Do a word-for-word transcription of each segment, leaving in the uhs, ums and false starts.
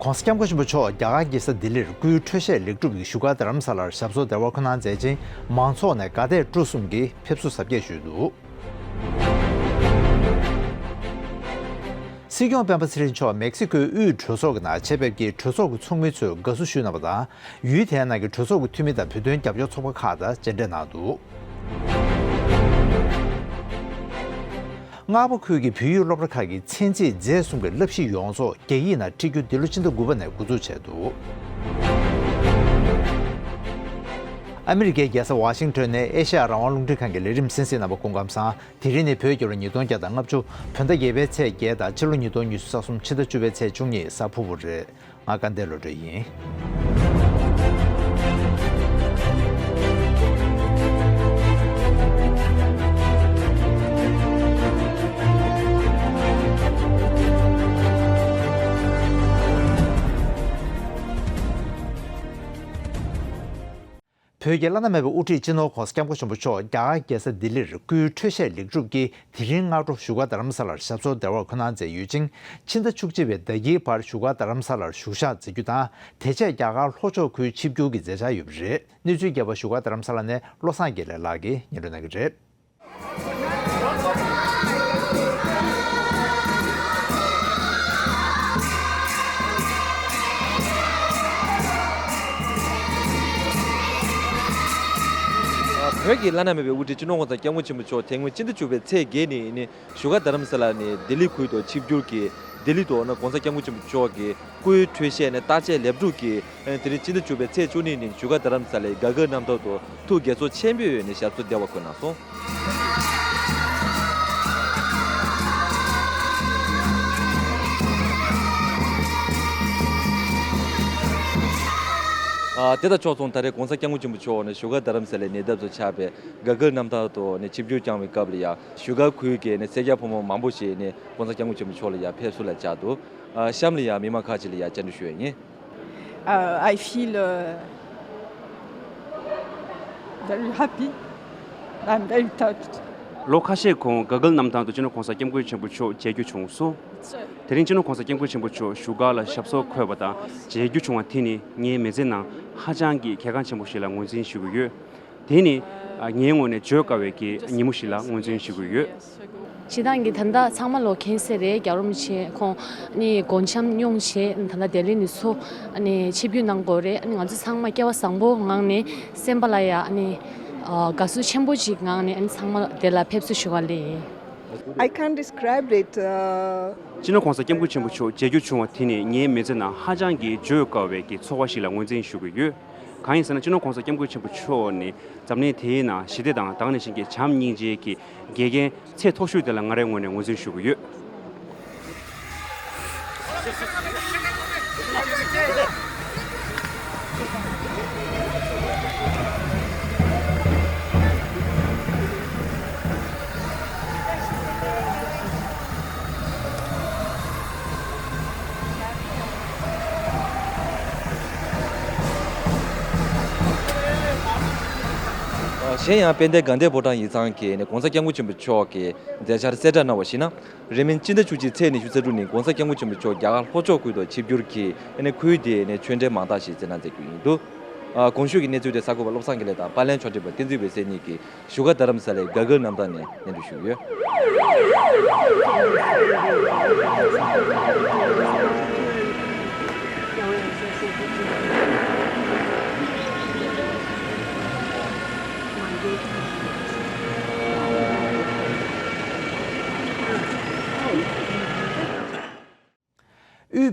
༸གོང་ས་༸སྐྱབས་མགོན་ཆེན་པོ་མཆོག་རྒྱ་གར་རྒྱལ་ས་ལྡི་ལིར་སྐུའི་འཕྲོད་བཞེས་ལེགས་གྲུབ་ཀྱིས་བཞུགས་སྒར་རྡ་རམ་ས་ལར་ཞབས་སོར་བདེ་བར་འཁོད་གནང་མཛད་ཅིང་། མང་ཚོགས་ནས་དགའ་དད་སྤྲོ་གསུམ་གྱིས་ཕེབས་བསུ་གཟབ་རྒྱས་ཞུས་འདུག་སྲིད་སྐྱོང་སྤེན་པ་ཚེ་རིང་མཆོག་མེག་སི་ཀོའི་དབུས་གྲོས་ཚོགས་ཀྱི་ནང་ཆེད་ཕེབས་ཀྱིས་གྲོས་ཚོགས་ཀྱི་ཚོགས་མི་ཚོས་དགའ་བསུ་ཞུས་གནང་བ་དང་། ཡུལ་དེའི་ནང་གི་གྲོས་ཚོགས་ཀྱི་འཐུས་མི་དང་བོད་དོན་རྒྱབ་སྐྱོར་ཚོགས་པ་ཁག་དང་མཇལ་འཕྲད་གནང་འདུག་སྔགས་པ་ཁུལ་གྱི་བོད་ཡིག་སློབ་གྲྭ་ཁག་གི་ཚན་རྩིས་མཛེས་གསུམ་གྱི་བསླབ་གཞི་ཡོངས་རྫོགས་རྒྱ་ཡིག་ནང་ཁྲིད་རྒྱུ་འདི་ལོ་ཕྱི་ཟླ་དགུ་པ་ནས་འགོ་འཛུགས་བྱས་འདུག་ཨ་མི་རི་ཀའི་རྒྱལ་ས་ཝ་ཤིང་ཊོན་ནས་ཨེ་ཤ་ཡ་རང་དབང་རླུང་འཕྲིན་ཁང་གི་ལས་རིམ་གསན་གཟིགས་གནང་བ་སྐུ་ཁམས་བཟང་། དེ་རིང་ནི་བོད་རྒྱལ་ལོ་ཉིས་སྟོང་བརྒྱ་དང་ལྔ་བཅུ་བོད་ཟླ་བརྒྱད་པའི་ཚེས་བརྒྱད་དང་ཕྱི་ལོ་ཉིས་སྟོང་ཉི་ཤུ་རྩ་གསུམ་ཕྱི་ཟླ་བཅུ་པའི་ཚེས་བཅུ་གཉིས་གཟའ་ཕུར་བུ་རེད། ང་དགའ་ལྡན་བློ་གྲོས་ཡིན། བོད་ཀྱི་བླ་ན་མེད་པའི་དབུ་ཁྲིད་སྤྱི་ནོར་༸གོང་ས་༸སྐྱབས་མགོན་ཆེན་པོ་མཆོག་རྒྱ་གར་རྒྱལ་ས་ལྡི་ལིར་སྐུའི་འཕྲོད་བཞེས་ལེགས་གྲུབ་ཀྱིས་དེ་རིང་སྔ་དྲོ་བཞུགས་སྒར་རྡ་རམ་ས་ལར་ཞབས་སོར་བདེ་བར་འཁོད་གནང་མཛད་ཡོད་ཅིང་། ཕྱི་ཟླ་བཅུ་གཅིག་པའི་ཟླ་དཀྱིལ་བར་བཞུགས་སྒར་རྡ་རམ་ས་ལར་བཞུགས་ཞག་མཛད་རྒྱུ་དང་། དེ་རྗེས་རྒྱ་གར་ལྷོ་ཕྱོགས་ཁུལ་ཆིབས་བསྒྱུར་གྱི་མཛད་འཆར་ཡོད་པ་རེད། གནས་ཚུལ་རྒྱས་པ་བཞུགས་སྒར་རྡ་རམ་ས་ལ་ནས་བློ་བཟང་དགེ་ལེགས་ལགས་ཀྱིས་སྙན་སྒྲོན་གནང་གི་རེད། བོད་ཀྱི་བླ་ན་མེད་པའི་དབུ་ཁྲིད་སྤྱི་ནོར་༸གོང་ས་༸སྐྱབས་མགོན་ཆེན་པོ་མཆོག་དེ་སྔོན་ཕྱི་ཟླ་བཅུ་པའི་ཚེས་བརྒྱད་ནས་ནི་བཞུགས་སྒར་རྡ་རམ་ས་ལ་ནས་ལྡི་ལི་ཁུལ་དུ་ཆིབས་བསྒྱུར་གྱིས་ལྡི་ལི་དུ་ནི་༸གོང་ས་༸སྐྱབས་མགོན་ཆེན་པོ་མཆོག་གི་སྐུའི་འཕྲོད་བཞེས་ནས་བརྟག་དཔྱད་ལེགས་གྲུབ་ཀྱིས། དེ་རིང་ཕྱི་ཟླ་བཅུ་པའི་ཚེས་བཅུ་གཉིས་ཉིན་བཞུགས་སྒར་རྡ་རམ་ས་ལའི་གྷ་གྷལ་གནམ་ཐང་དུ་ཐུགས་དགྱེས་ཚོར་ཆེན་པོས་ནས་ཞབས་སོར་བདེ་བར་འཁོད་གནང་སོང་། ཨ། དེ་དང་ཕྱོགས་མཚུངས་ད་རེས་༸གོང་ས་༸སྐྱབས་མགོན་ཆེན་པོ་མཆོག་ནས་བཞུགས་སྒར་རྡ་རམ་ས་ལའི་ཉེ་འདབས་སུ་ཆགས་པའི་གྷ་གྷལ་གནམ་ཐང་དུ་ནས་ཆིབས་བསྒྱུར་བསྐྱངས་པའི་སྐབས་ལ་ཡང་བཞུགས་སྒར་ཁུལ་གྱི་ནས་སེར་སྐྱ་ཕོ་མོ་མང་པོ་ཞིག་ནས་༸གོང་ས་༸སྐྱབས་མགོན་ཆེན་པོ་མཆོག་ལ་ཡང་ཕེབས་བསུ་ལ་བཅར་འདུག་ཨ། གཤམ་ལ་ཡང་མི་མང་ཁག་ཅིག་ལ་ཡང་བཅར་འདྲི་ཞུ་ཡས་ཡིན། Uh, I feel, uh, very happy. I'm very touched. ལོ་ཁ་ཤས་གོང་གྷ་གྷལ་གནམ་ཐང་དུ་སྤྱི་ནོར་༸གོང་ས་༸སྐྱབས་མགོན་ཆེན་པོ་མཆོག་མཇལ་རྒྱུ་བྱུང་སོང་། དེ་རིང་སྤྱི་ནོར་༸གོང་ས་༸སྐྱབས་མགོན་ཆེན་པོ་མཆོག་བཞུགས་སྒར་ལ་ཞབས་སོར་འཁོད་པ་དང་མཇལ་རྒྱུ་བྱུང་བ་དེ་ནི་ངའི་མི་ཚེ་ནང་ཧ་ཅང་གི་གལ་འགངས་ཆེན་པོ་ཞིག་ལ་ངོས་འཛིན་ཞུ་གི་ཡོད། དེ་ནི་ངའི་ངོས་ནས་བརྗོད་དཀའ་བའི་གི་ཉིན་མོ་ཞིག་ལ་ངོས་འཛིན་ཞུ་གི་ཡོད། སྤྱིར་བཏང་གི་ད་ལྟ་ཚང་མ་ལོ་མཁྱེན་གསལ་རེད། རྒྱལ་བ་རིན་པོ་ཆེ་ཁོང་ནི་དགུང་འཆམ་མྱོང་བྱས་ད་ལྟ་ལྡི་ལི་ནས་ཚུར་ནི་ཆིབས་བསྒྱུར་གནང་དགོས་རེད། ནི་ང་ཚོ་ཚང་མ་སྐལ་བ་བཟང་པོ་ངང་ནས་སེམས་པ་ལ་ཡ་ནི་དགའ་བསུ་ཆེན་པོ་ཅིག་ངང་ནས་ཚང་མ་དེ་ལ་ཕེབས་བསུ་ཞུ་བ་ལེ་ཡིན། I can't describe it. Uh, སྤྱི་ནོར་༸གོང་ས་༸སྐྱབས་མགོན་ཆེན་པོ་མཆོག་མཇལ་རྒྱུ་བྱུང་བ་དེ་ནི་ངའི་མི་ཚེ་ནང་ཧ་ཅང་གི་བརྗོད་དཀའ་བའི་གི་ཚོར་བ་ཞིག་ལ་ངོས་འཛིན་ཞུ་གི་ཡོད། གང་ཡིན་ཟེར་ན་སྤྱི་ནོར་༸གོང་ས་༸སྐྱབས་མགོན་ཆེན་པོ་མཆོག་ནི་འཛམ་གླིང་དེའི་ནང་ཞི་བདེ་དང་དེ་ནང་བཞིན་གྱི་བྱམས་སྙིང་རྗེ་གི་དགེ་རྒན་ཚད་མཐོ་ཤོས་དེ་ལ་ང་རའི་ངོས་ནས་ངོས་འཛིན་ཞུ་གི་ཡོད། གཞན་ཡང་དཔལ་ལྡན་དགའ་ལྡན་ཕོ་བྲང་ཡིག་ཚང་གིས་ནི་༸གོང་ས་༸སྐྱབས་མགོན་ཆེན་པོ་མཆོག་གི་མཛད་འཆར་གསལ་བསྒྲགས་གནང་བ་ཞིག་ན། རིང་མིན་སྤྱི་ཟླ་བཅུ་གཅིག་ཚེས་ཉི་ཤུ་རྩ་དྲུག་ཉིན་༸གོང་ས་༸སྐྱབས་མགོན་ཆེན་པོ་མཆོག་རྒྱ་གར་ལྷོ་ཕྱོགས་ཁུལ་དུ་ཆིབས་བསྒྱུར་གྱིས་ནི་ཁུལ་དེའི་ནི་ཆོས་འབྲེལ་མང་དག་ཞིག་བསྩལ་གནང་མཛད་རྒྱུ་ཡིན་འདུག་ཨ། གོང་ཞུས་ཀྱི་གནས་ཚུལ་དེ་གསར་འགོད་པ་བློ་བཟང་དགེ་ལེགས་དང་པར་ལེན་ཕྱོགས་སྒྲིག་པ་བསྟན་འཛིན་འོད་ཟེར་གཉིས་ཀྱིས་བཞུགས་སྒར་རྡ་རམ་ས་ལའི་གྷ་གྷལ་གནམ་ཐང་ནས་སྙན་སྒྲོན་ཞུས་ཡོད། དབུས་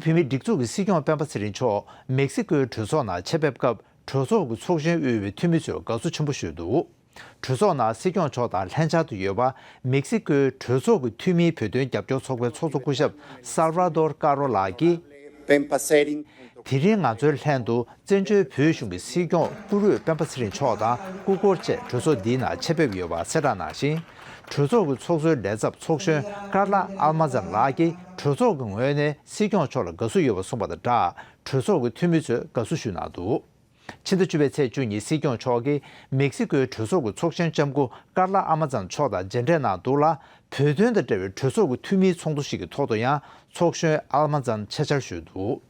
བོད་མིའི་སྒྲིག་འཛུགས་ཀྱི་སྲིད་སྐྱོང་སྤེན་པ་ཚེ་རིང་མཆོག་མེག་སི་ཀོའི་གྲོས་ཚོགས་ནང་ཆེད་ཕེབས་སྐབས། གྲོས་ཚོགས་ཀྱི་ཚོགས་གཞོན་དབུས་པའི་འཐུས་མི་ཚོས་དགའ་བསུ་ཆེན་པོ་ཞུས་འདུག་གྲོས་ཚོགས་ནང་སྲིད་སྐྱོང་མཆོག་དང་ལྷན་བཅར་དུ་ཡོད་པ། མེག་སི་ཀོའི་གྲོས་ཚོགས་ཀྱི་འཐུས་མིའི་བོད་དོན་རྒྱབ་སྐྱོར་ཚོགས་པའི་ཚོགས་གཙོ་སྐུ་ཞབས་སལ་ཝ་དོར་ཀ་རོ་ལགས་ཀྱིས། དེ་རིང་ང་ཚོའི་ལྷན་དུ་བཙན་བྱོལ་བོད་གཞུང་གི་སྲིད་སྐྱོང་སྐུ་ངོ་སྤེན་པ་ཚེ་རིང་མཆོག་དང་སྐུ་འཁོར་བཅས་གྲོས་ཚོགས་འདིའི་ནང་ཆེད་ཕེབས་ཡོད་པ་གསལ་བསྒྲགས་གནང་ཞིང་། གྲོས་ཚོགས་ཀྱི་ཚོགས་གཙོའི་ལས་ཚབ་ཚོགས་གཞོན་ཀར་ལ་ཨལ་མ་ཛན་ལགས་ཀྱིས་གྲོས་ཚོགས་ཀྱི་ངོས་ནས་སྲིད་སྐྱོང་མཆོག་ལ་དགའ་བསུ་ཡོད་པ་གསུངས་པ་དང་སྦྲགས། གྲོས་ཚོགས་ཀྱི་འཐུས་མི་ཚོས་དགའ་བསུ་ཞུས་གནང་འདུག་ཕྱི་ཟླ་བཅུ་པའི་ཚེས་བཅུ་ཉིན་སྲིད་སྐྱོང་མཆོག་གིས་མེག་སི་ཀོའི་གྲོས་ཚོགས་ཀྱི་ཚོགས་གཞོན་ལྕམ་སྐུ་ཀར་ལ་ཨ་མ་ཛན་མཆོག་དང་མཇལ་འཕྲད་གནང་འདུག་ལ། བོད་དོན་དང་འབྲེལ་བའི་གྲོས་ཚོགས་ཀྱི་འཐུས་མིའི་ཚོགས་འདུ་ཞིག་གི་ཐོག་ཏུ་ཡང་ཚོགས་གཞོན་ཨལ་མ་ཛན་ཆེད་བཅར་ཞུས་འདུག་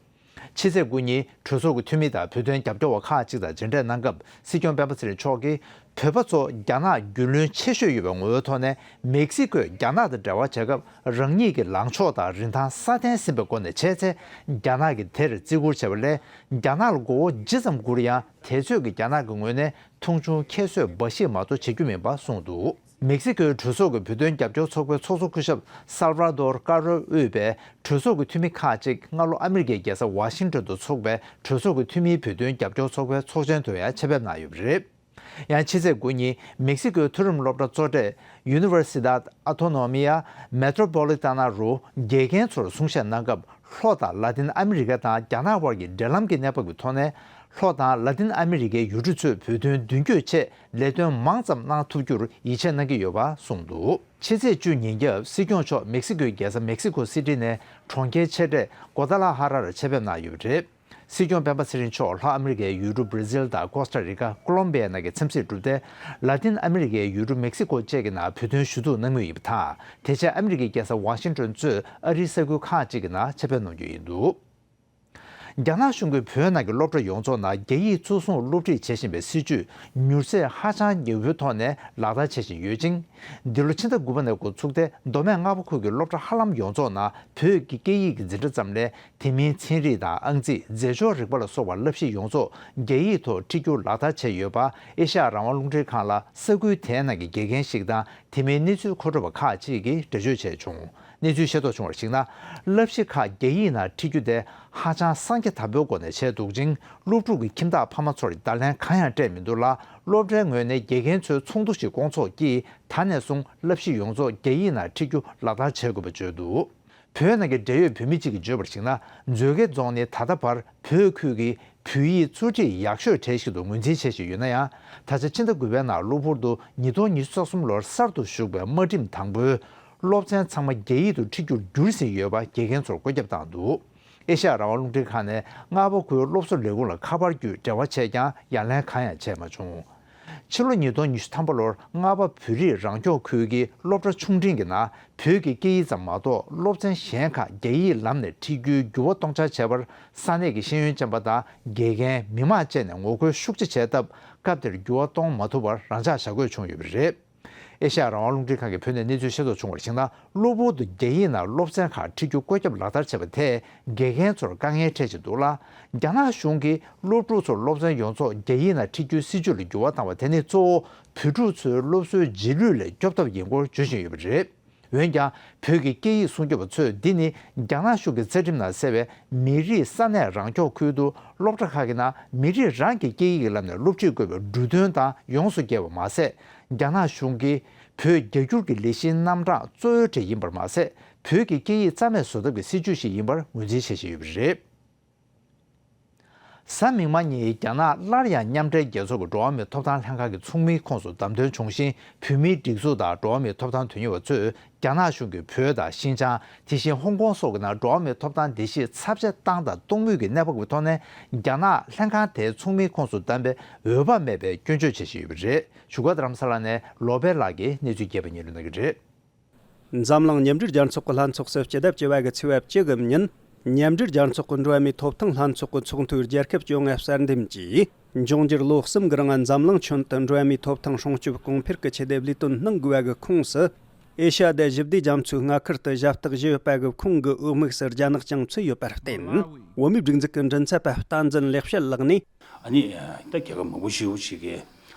ཕྱི་ཚེས་དགུ་ཉིན་གྲོས་ཚོགས་ཀྱི་འཐུས་མི་དང་བོད་དོན་རྒྱབ་སྐྱོར་བ་ཁག་ཅིག་དང་མཇལ་འཕྲད་གནང་སྐབས་སྲིད་སྐྱོང་སྤེན་པ་ཚེ་རིང་མཆོག་གིས། བོད་པ་ཚོ་རྒྱ་ནག་རྒྱུས་ལོན་ཆེ་ཤོས་ཡོད་པའི་ངོ་བོའི་ཐོག་ནས་མེག་སི་ཀོས་རྒྱ་ནག་དང་འབྲེལ་བ་བྱེད་སྐབས་རང་ཉིད་ཀྱི་ལངས་ཕྱོགས་དང་རིན་ཐང་སྲ་བརྟན་ཟིན་པའི་སྒོ་ནས་བྱས་ཚེ། རྒྱ་ནག་གིས་དེར་བརྩི་བཀུར་བྱས་པ་ལས། རྒྱ་ནག་ལ་མགོ་བོ་ཇི་ཙམ་སྒུར་ཡང་དུས་ཚོད་ཀྱིས་རྒྱ་ནག་གི་ངོས་ནས་མཐོང་ཆུང་ཁྱད་གསོད་འབའ་ཞིག་མ་གཏོགས་བྱེད་རྒྱུ་མིན་པ་གསུངས་འདུག་མེག་སི་ཀོའི་གྲོས་ཚོགས་ཀྱི་བོད་དོན་རྒྱབ་སྐྱོར་ཚོགས་པའི་ཚོགས་གཙོ་སྐུ་ཞབས་སལ་ཝ་དོར་ཀ་རོ་དབུས་པའི་གྲོས་ཚོགས་ཀྱི་འཐུས་མི་ཁག་ཅིག་སྔ་ལོ་ཨ་མི་རི་ཀའི་རྒྱལ་ས་ཝ་ཤིང་ཏོན་དུ་འཚོགས་པའི་གྲོས་ཚོགས་ཀྱི་འཐུས་མིའི་བོད་དོན་རྒྱབ་སྐྱོར་ཚོགས་པའི་ཚོགས་ཆེན་དུ་ཡང་ཆེད་ཕེབས་གནང་ཡོད་པ་རེད། ཡང་ཕྱི་ཚེས་དགུ་ཉིན་མེག་སི་ཀོའི་མཐོ་རིམ་སློབ་གྲྭ་གཙོ་གྲས་Universidad Autónoma Metropolitana རུ་དགེ་རྒན་ཚོར་གསུང་བཤད་གནང་སྐབས། ལྷོ་དང་ལ་ཏིན་ཨ་མི་རི་ཀ་དང་རྒྱ་ནག་དབར་གྱི་འབྲེལ་ལམ་གྱི་གནས་བབ་ཀྱི་ཐོག་ནས། ལྷོ་དང་ལ་ཏིན་ཨ་མི་རི་ཀའི་ཡུལ་གྲུ་ཚོས་བོད་དོན་མདུན་སྐྱོད་ཆེད་ལས་དོན་མང་ཙམ་གནང་ཐུབ་རྒྱུར་ཡིད་ཆེས་གནང་གི་ཡོད་པ་གསུངས་འདུག་ཕྱི་ཚེས་བཅུ་ཉིན་རྒྱབ་སྲིད་སྐྱོང་མཆོག་མེག་སི་ཀོའི་རྒྱལ་ས་མེག་སི་ཀོ་སི་ཊི་ནས་གྲོང་ཁྱེར་ཆེ་གྲས་གོ་ད་ལ་ཧ་ར་ལ་ཆེད་ཕེབས་གནང་ཡོད་པ་རེད། སྲིད་སྐྱོང་སྤེན་པ་ཚེ་རིང་མཆོག་ལྷོ་ཨ་མི་རི་ཀའི་ཡུལ་གྲུ་བྷར་ཛིལ་དང་ཀོ་སྟ་རི་ཀ། ཀོ་ལོམ་བི་ཡ་ནང་གི་འཚམས་གཟིགས་གྲུབ་སྟེ། ལ་ཏིན་ཨ་མི་རི་ཀའི་ཡུལ་གྲུ་མེག་སི་ཀོ་བཅས་ཀྱི་ནང་བོད་དོན་ཞུ་གཏུག་གནང་མུས་ཡིན་པ་དང་། དེ་རྗེས་ཨ་མི་རི་ཀའི་རྒྱལ་ས་ཝ་ཤིང་ཏོན་གཙོས་ཨ་རིའི་ས་ཁུལ་ཁག་ཅིག་གི་ནང་ཆེད་ཕེབས་གནང་རྒྱུ་ཡིན་འདུག་རྒྱ་ནག་གཞུང་གིས་བོད་ནང་གི་སློབ་གྲྭ་ཡོངས་རྫོགས་ནང་རྒྱ་ཡིག་གཙོ་བཟུང་སློབ་ཁྲིད་བྱེད་བཞིན་པའི་སྲིད་བྱུས་མྱུར་ཚད་ཧ་ཅང་ཉེ་བོའི་ཐོག་ནས་ལག་བསྟར་བྱེད་བཞིན་ཡོད་ཅིང་། འདི་ལོ་ཕྱི་ཟླ་དགུ་པ་ནས་འགོ་ཚུགས་ཏེ། མདོ་སྨད་རྔ་པ་ཁུལ་གྱི་སློབ་གྲྭ་ཧ་ལམ་ཡོངས་རྫོགས་ནང་བོད་ཀྱི་སྐད་ཡིག་གི་འཛིན་གྲྭ་ཙམ་ལས། དེ་མིན་ཚན་རིག་དང་ཨང་རྩིས། རྫས་སྦྱོར་རིག་པ་ལ་སོགས་པ་བསླབ་གཞི་ཡོངས་རྫོགས་རྒྱ་ཡིག་ཐོག་ཁྲིད་རྒྱུ་ལག་བསྟར་བྱས་ཡོད་པ། ཨེ་ཤ་ཡ་རང་དབང་རླུང་འཕྲིན་ཁང་ལ་ས་ཁུལ་དེའི་ནང་གི་དགེ་རྒན་ཞིག་དང་། དེ་མིན་གནས་ཚུལ་མཁོ་སྒྲུབ་པ་ཁག་ཅིག་གིས་འགྲེལ་བརྗོད་བྱས་བྱུང་། གནས་ཚུལ་ཤེས་རྟོགས་བྱུང་བར་གཞིགས་ན། བསླབ་གཞི་ཁག་རྒྱ་ཡིག་ནང་ཁྲིད་རྒྱུ་དེ་ཧ་ཅང་སངས་རྒྱས་དམ་པའི་སྒོ་ནས་བྱས་འདུག་ཅིང་། སློབ་ཕྲུག་གི་ཁྱིམ་བདག་ཕ་མ་ཚོར་བརྡ་ལན་གང་ཡང་སྤྲད་མི་འདུག་ལ། སློབ་གྲྭའི་ངོས་ནས་དགེ་རྒན་ཚོའི་ཚོགས་འདུ་ཞིག་བསྐོང་ཚོགས་ཀྱིས། ད་ནས་བཟུང་བསླབ་གཞི་ཡོངས་རྫོགས་རྒྱ་ཡིག་ནང་ཁྲིད་རྒྱུ་ལག་བསྟར་བྱེད་དགོས་པ་བརྗོད་འདུག་བོད་ནང་གི་འབྲེལ་ཡོད་བོད་མི་གཅིག་གིས་བརྗོད་པར་གཞིགས་ན། མཛོད་དགེ་རྫོང་ནི་ད་ལྟ་བར་བོད་ཁུལ་གྱི་བོད་ཡིག་གཙོ་ཁྲིད་ཡག་ཤོས་གྲས་ཤིག་ཏུ་ངོས་འཛིན་བྱེད་བཞིན་ཡོད་ན་ཡང་། ད་ཆ་ཕྱི་ཟླ་དགུ་པའི་ནང་གློ་བུར་དུ་ཉིས་སྟོང་ཉི་ཤུ་རྩ་གསུམ་ལོར་གསར་དུ་ཞུགས་པའི་དམའ་འབྲིང་དང་པོའི་སློབ་ཚན་ཚང་མ་རྒྱ་ཡིག་ཏུ་ཁྲིད་རྒྱུར་འགྱུར་ཟིན་ཡོད་པ་དགེ་རྒན་ཚོར་བཀོད་ཁྱབ་བཏང་འདུག་ཨེ་ཤ་ཡ་རང་དབང་རླུང་འཕྲིན་ཁང་ནས་རྔ་པ་ཁུལ་སློབ་གསོ་ལས་ཁུངས་ལ་ཁ་པར་བརྒྱུད་འབྲེལ་བ་བྱས་ཀྱང་ཡ་ལན་གང་ཡང་བྱས་མ་བྱུང་། ཕྱི་ལོ་ཉིས་སྟོང་ཉི་ཤུ་ཐམ་པ་ལོར་རྔ་པ་བོད་རིགས་རང་སྐྱོང་ཁུལ་གྱི་སློབ་གྲྭ་ཆུང་འབྲིང་གི་ནང་བོད་ཀྱི་སྐད་ཡིག་ཙམ་མ་གཏོགས་སློབ་ཚན་གཞན་ཁག་རྒྱ་ཡིག་ལམ་ནས་ཁྲིད་རྒྱུའི་འགྱུར་བ་གཏོང་འཆར་བྱས་པར། ས་གནས་ཀྱི་ཤེས་ཡོན་ཅན་པ་དང་དགེ་རྒན། མི་མང་བཅས་ནས་ངོ་རྒོལ་ཤུགས་ཆེ་བྱས་སྟབས། སྐབས་དེར་འགྱུར་བ་གཏོང་མ་ཐུབ་པར་རང་འཇགས་བྱ་དགོས་བྱུང་ཡོད་པ་རེད། ཨེ་ཤ་ཡ་རང་དབང་རླུང་འཕྲིན་ཁང་གིས་བོད་ནས་གནས་ཚུལ་ཤེས་རྟོགས་བྱུང་བར་གཞིགས་ན། གློ་བུར་དུ་རྒྱ་ཡིག་ནང་སློབ་ཚན་ཁག་ཁྲིད་རྒྱུ་བཀོད་ཁྱབ་ལག་བསྟར་བྱས་པ་དེས་དགེ་རྒན་ཚོར་དཀའ་ངལ་འཕྲད་བཞིན་འདུག་ལ། རྒྱ་ནག་གཞུང་གིས་སློབ་ཕྲུག་ཚོར་སློབ་ཚན་ཡོངས་རྫོགས་རྒྱ་ཡིག་ནང་ཁྲིད་རྒྱུའི་སྲིད་བྱུས་ལ་འགྱུར་བ་བཏང་བ་དེ་ནི་གཙོ་བོ་བོད་ཕྲུག་ཚོའི་སློབ་གསོའི་རྗེས་ལུས་ལས་སྐྱོབ་ཐབས་ཡིན་སྐོར་བརྗོད་བཞིན་ཡོད་པ་རེད། འོན་ཀྱང་། བོད་ཀྱི་སྐད་ཡིག་སྲུང་སྐྱོབ་པ་ཚོས་འདི་ནི་རྒྱ་ནག་གཞུང་གི་རྩ་ཁྲིམས་ནང་གསལ་བའི་མི་རིགས་ས་གནས་རང་སྐྱོང་ཁུལ་དུ་སློབ་གྲྭ་ཁག་གི་ནང་མི་རིགས་རང་གི་སྐད་ཡིག་གི་ལམ་ནས་སློབ་ཁྲིད་དགོས་པའི་འབྲུ་དོན་དང་ཡོངས་སུ་འགལ་བ་མ་ཟད། རྒྱ་ནག་གཞུང་གིས་བོད་རྒྱ་སྒྱུར་གྱི་ལས་གཞིའི་རྣམ་གྲངས་གཙོ་བོའི་གྲས་ཡིན་པར་མ་ཟད། བོད་ཀྱི་སྐད་ཡིག་རྩ་མེད་བཟོ་ཐབས་ཀྱི་སྲིད་བྱུས་ཤིག་ཡིན་པར་ངོས་འཛིན་བྱེད་བཞིན་ཡོད་པ་རེད། གཟའ་མིག་དམར་ཉིན་རྒྱ་ནག་སླར་ཡང་མཉམ་འབྲེལ་རྒྱལ་ཚོགས་ཀྱི་འགྲོ་བ་མིའི་ཐོབ་ཐང་ལྷན་ཁང་གི་ཚོགས་མིའི་ཁོངས་སུ་བདམས་ཐོན་བྱུང་ཞིང་། བོད་མིའི་སྒྲིག་འཛུགས་དང་འགྲོ་བ་མིའི་ཐོབ་ཐང་དོན་གཉེར་བ་ཚོས་རྒྱ་ནག་གཞུང་གིས་བོད་དང་ཤིན་ཅང་། དེ་བཞིན་ཧོང་ཀོང་སོགས་ཀྱི་ནང་འགྲོ་བ་མིའི་ཐོབ་ཐང་འདི་ཞིག་ཚབས་ཆེ་བཏང་དང་གཏོང་མུས་ཀྱི་གནས་བབ་ཀྱི་ཐོག་ནས། རྒྱ་ནག་ལྷན་ཁང་དེའི་ཚོགས་མིའི་ཁོངས་སུ་བདམས་པའི་འོས་བབ་མེད་པའི་སྐྱོན་བརྗོད་བྱེད་བཞིན་ཡོད་པ་རེད། བཞུགས་སྒར་རྡ་རམ་ས་ལ་ནས་ལོ་པེ་ལགས་ཀྱིས་གནས་ཚུལ་རྒྱས་པ་སྙན་སྒྲོན་གནང་གི་རེད། འཛམ་གླིང་མཉམ་འབྲེལ་རྒྱལ་ཚོགས་ཀྱི་ལྷན་ཚོགས་སུ་སྤྱི་ཟླ་བཅུ་པ་གི་ཚེས་པ་བཅུ་གི་ཉིན། མཉམ་འབྲེལ་རྒྱལ་ཚོགས་ཀྱི་འགྲོ་བ་མིའི་ཐོབ་ཐང་ལྷན་ཚོགས་ཀྱི་ཚོགས་འདུའི་རྒྱལ་ཁབ་བཅོ་ལྔའི་གསར་འདེམས་ཀྱིས། འབྱུང་འགྱུར་ལོ་གསུམ་གྱི་རིང་འཛམ་གླིང་ཁྱོན་དུ་འགྲོ་བ་མིའི་ཐོབ་ཐང་སྲུང་སྐྱོབ་གོང་འཕེལ་གྱི་ཆེད་དུ་ལས་དོན་གནང་དགོས་པ་གི་ཁོངས་སུ། ཨེ་ཤ་ཡ་དང་ཞི་བདེ་རྒྱ་མཚོའི་མངའ་ཁུལ་དུ་ཞབས་སྟེགས་བཞི་ཡོད་པ་གི་ཁོངས་ཀྱི་འོས་དམིགས་སུ་རྒྱ་ནག་ཀྱང་ཚུད་ཡོད་པར་བརྟེན། བོད་མིའི་སྒྲིག་འཛུགས་ཀྱི་མགྲིན་ཚབ་པ་བསྟན་འཛིན་ལེགས་བཤད་ལགས་ནས། ཨ་ནི་ད་རྒྱལ་ཁབ་མང་པོ་ཞེ་པོ་ཞིག་གིས་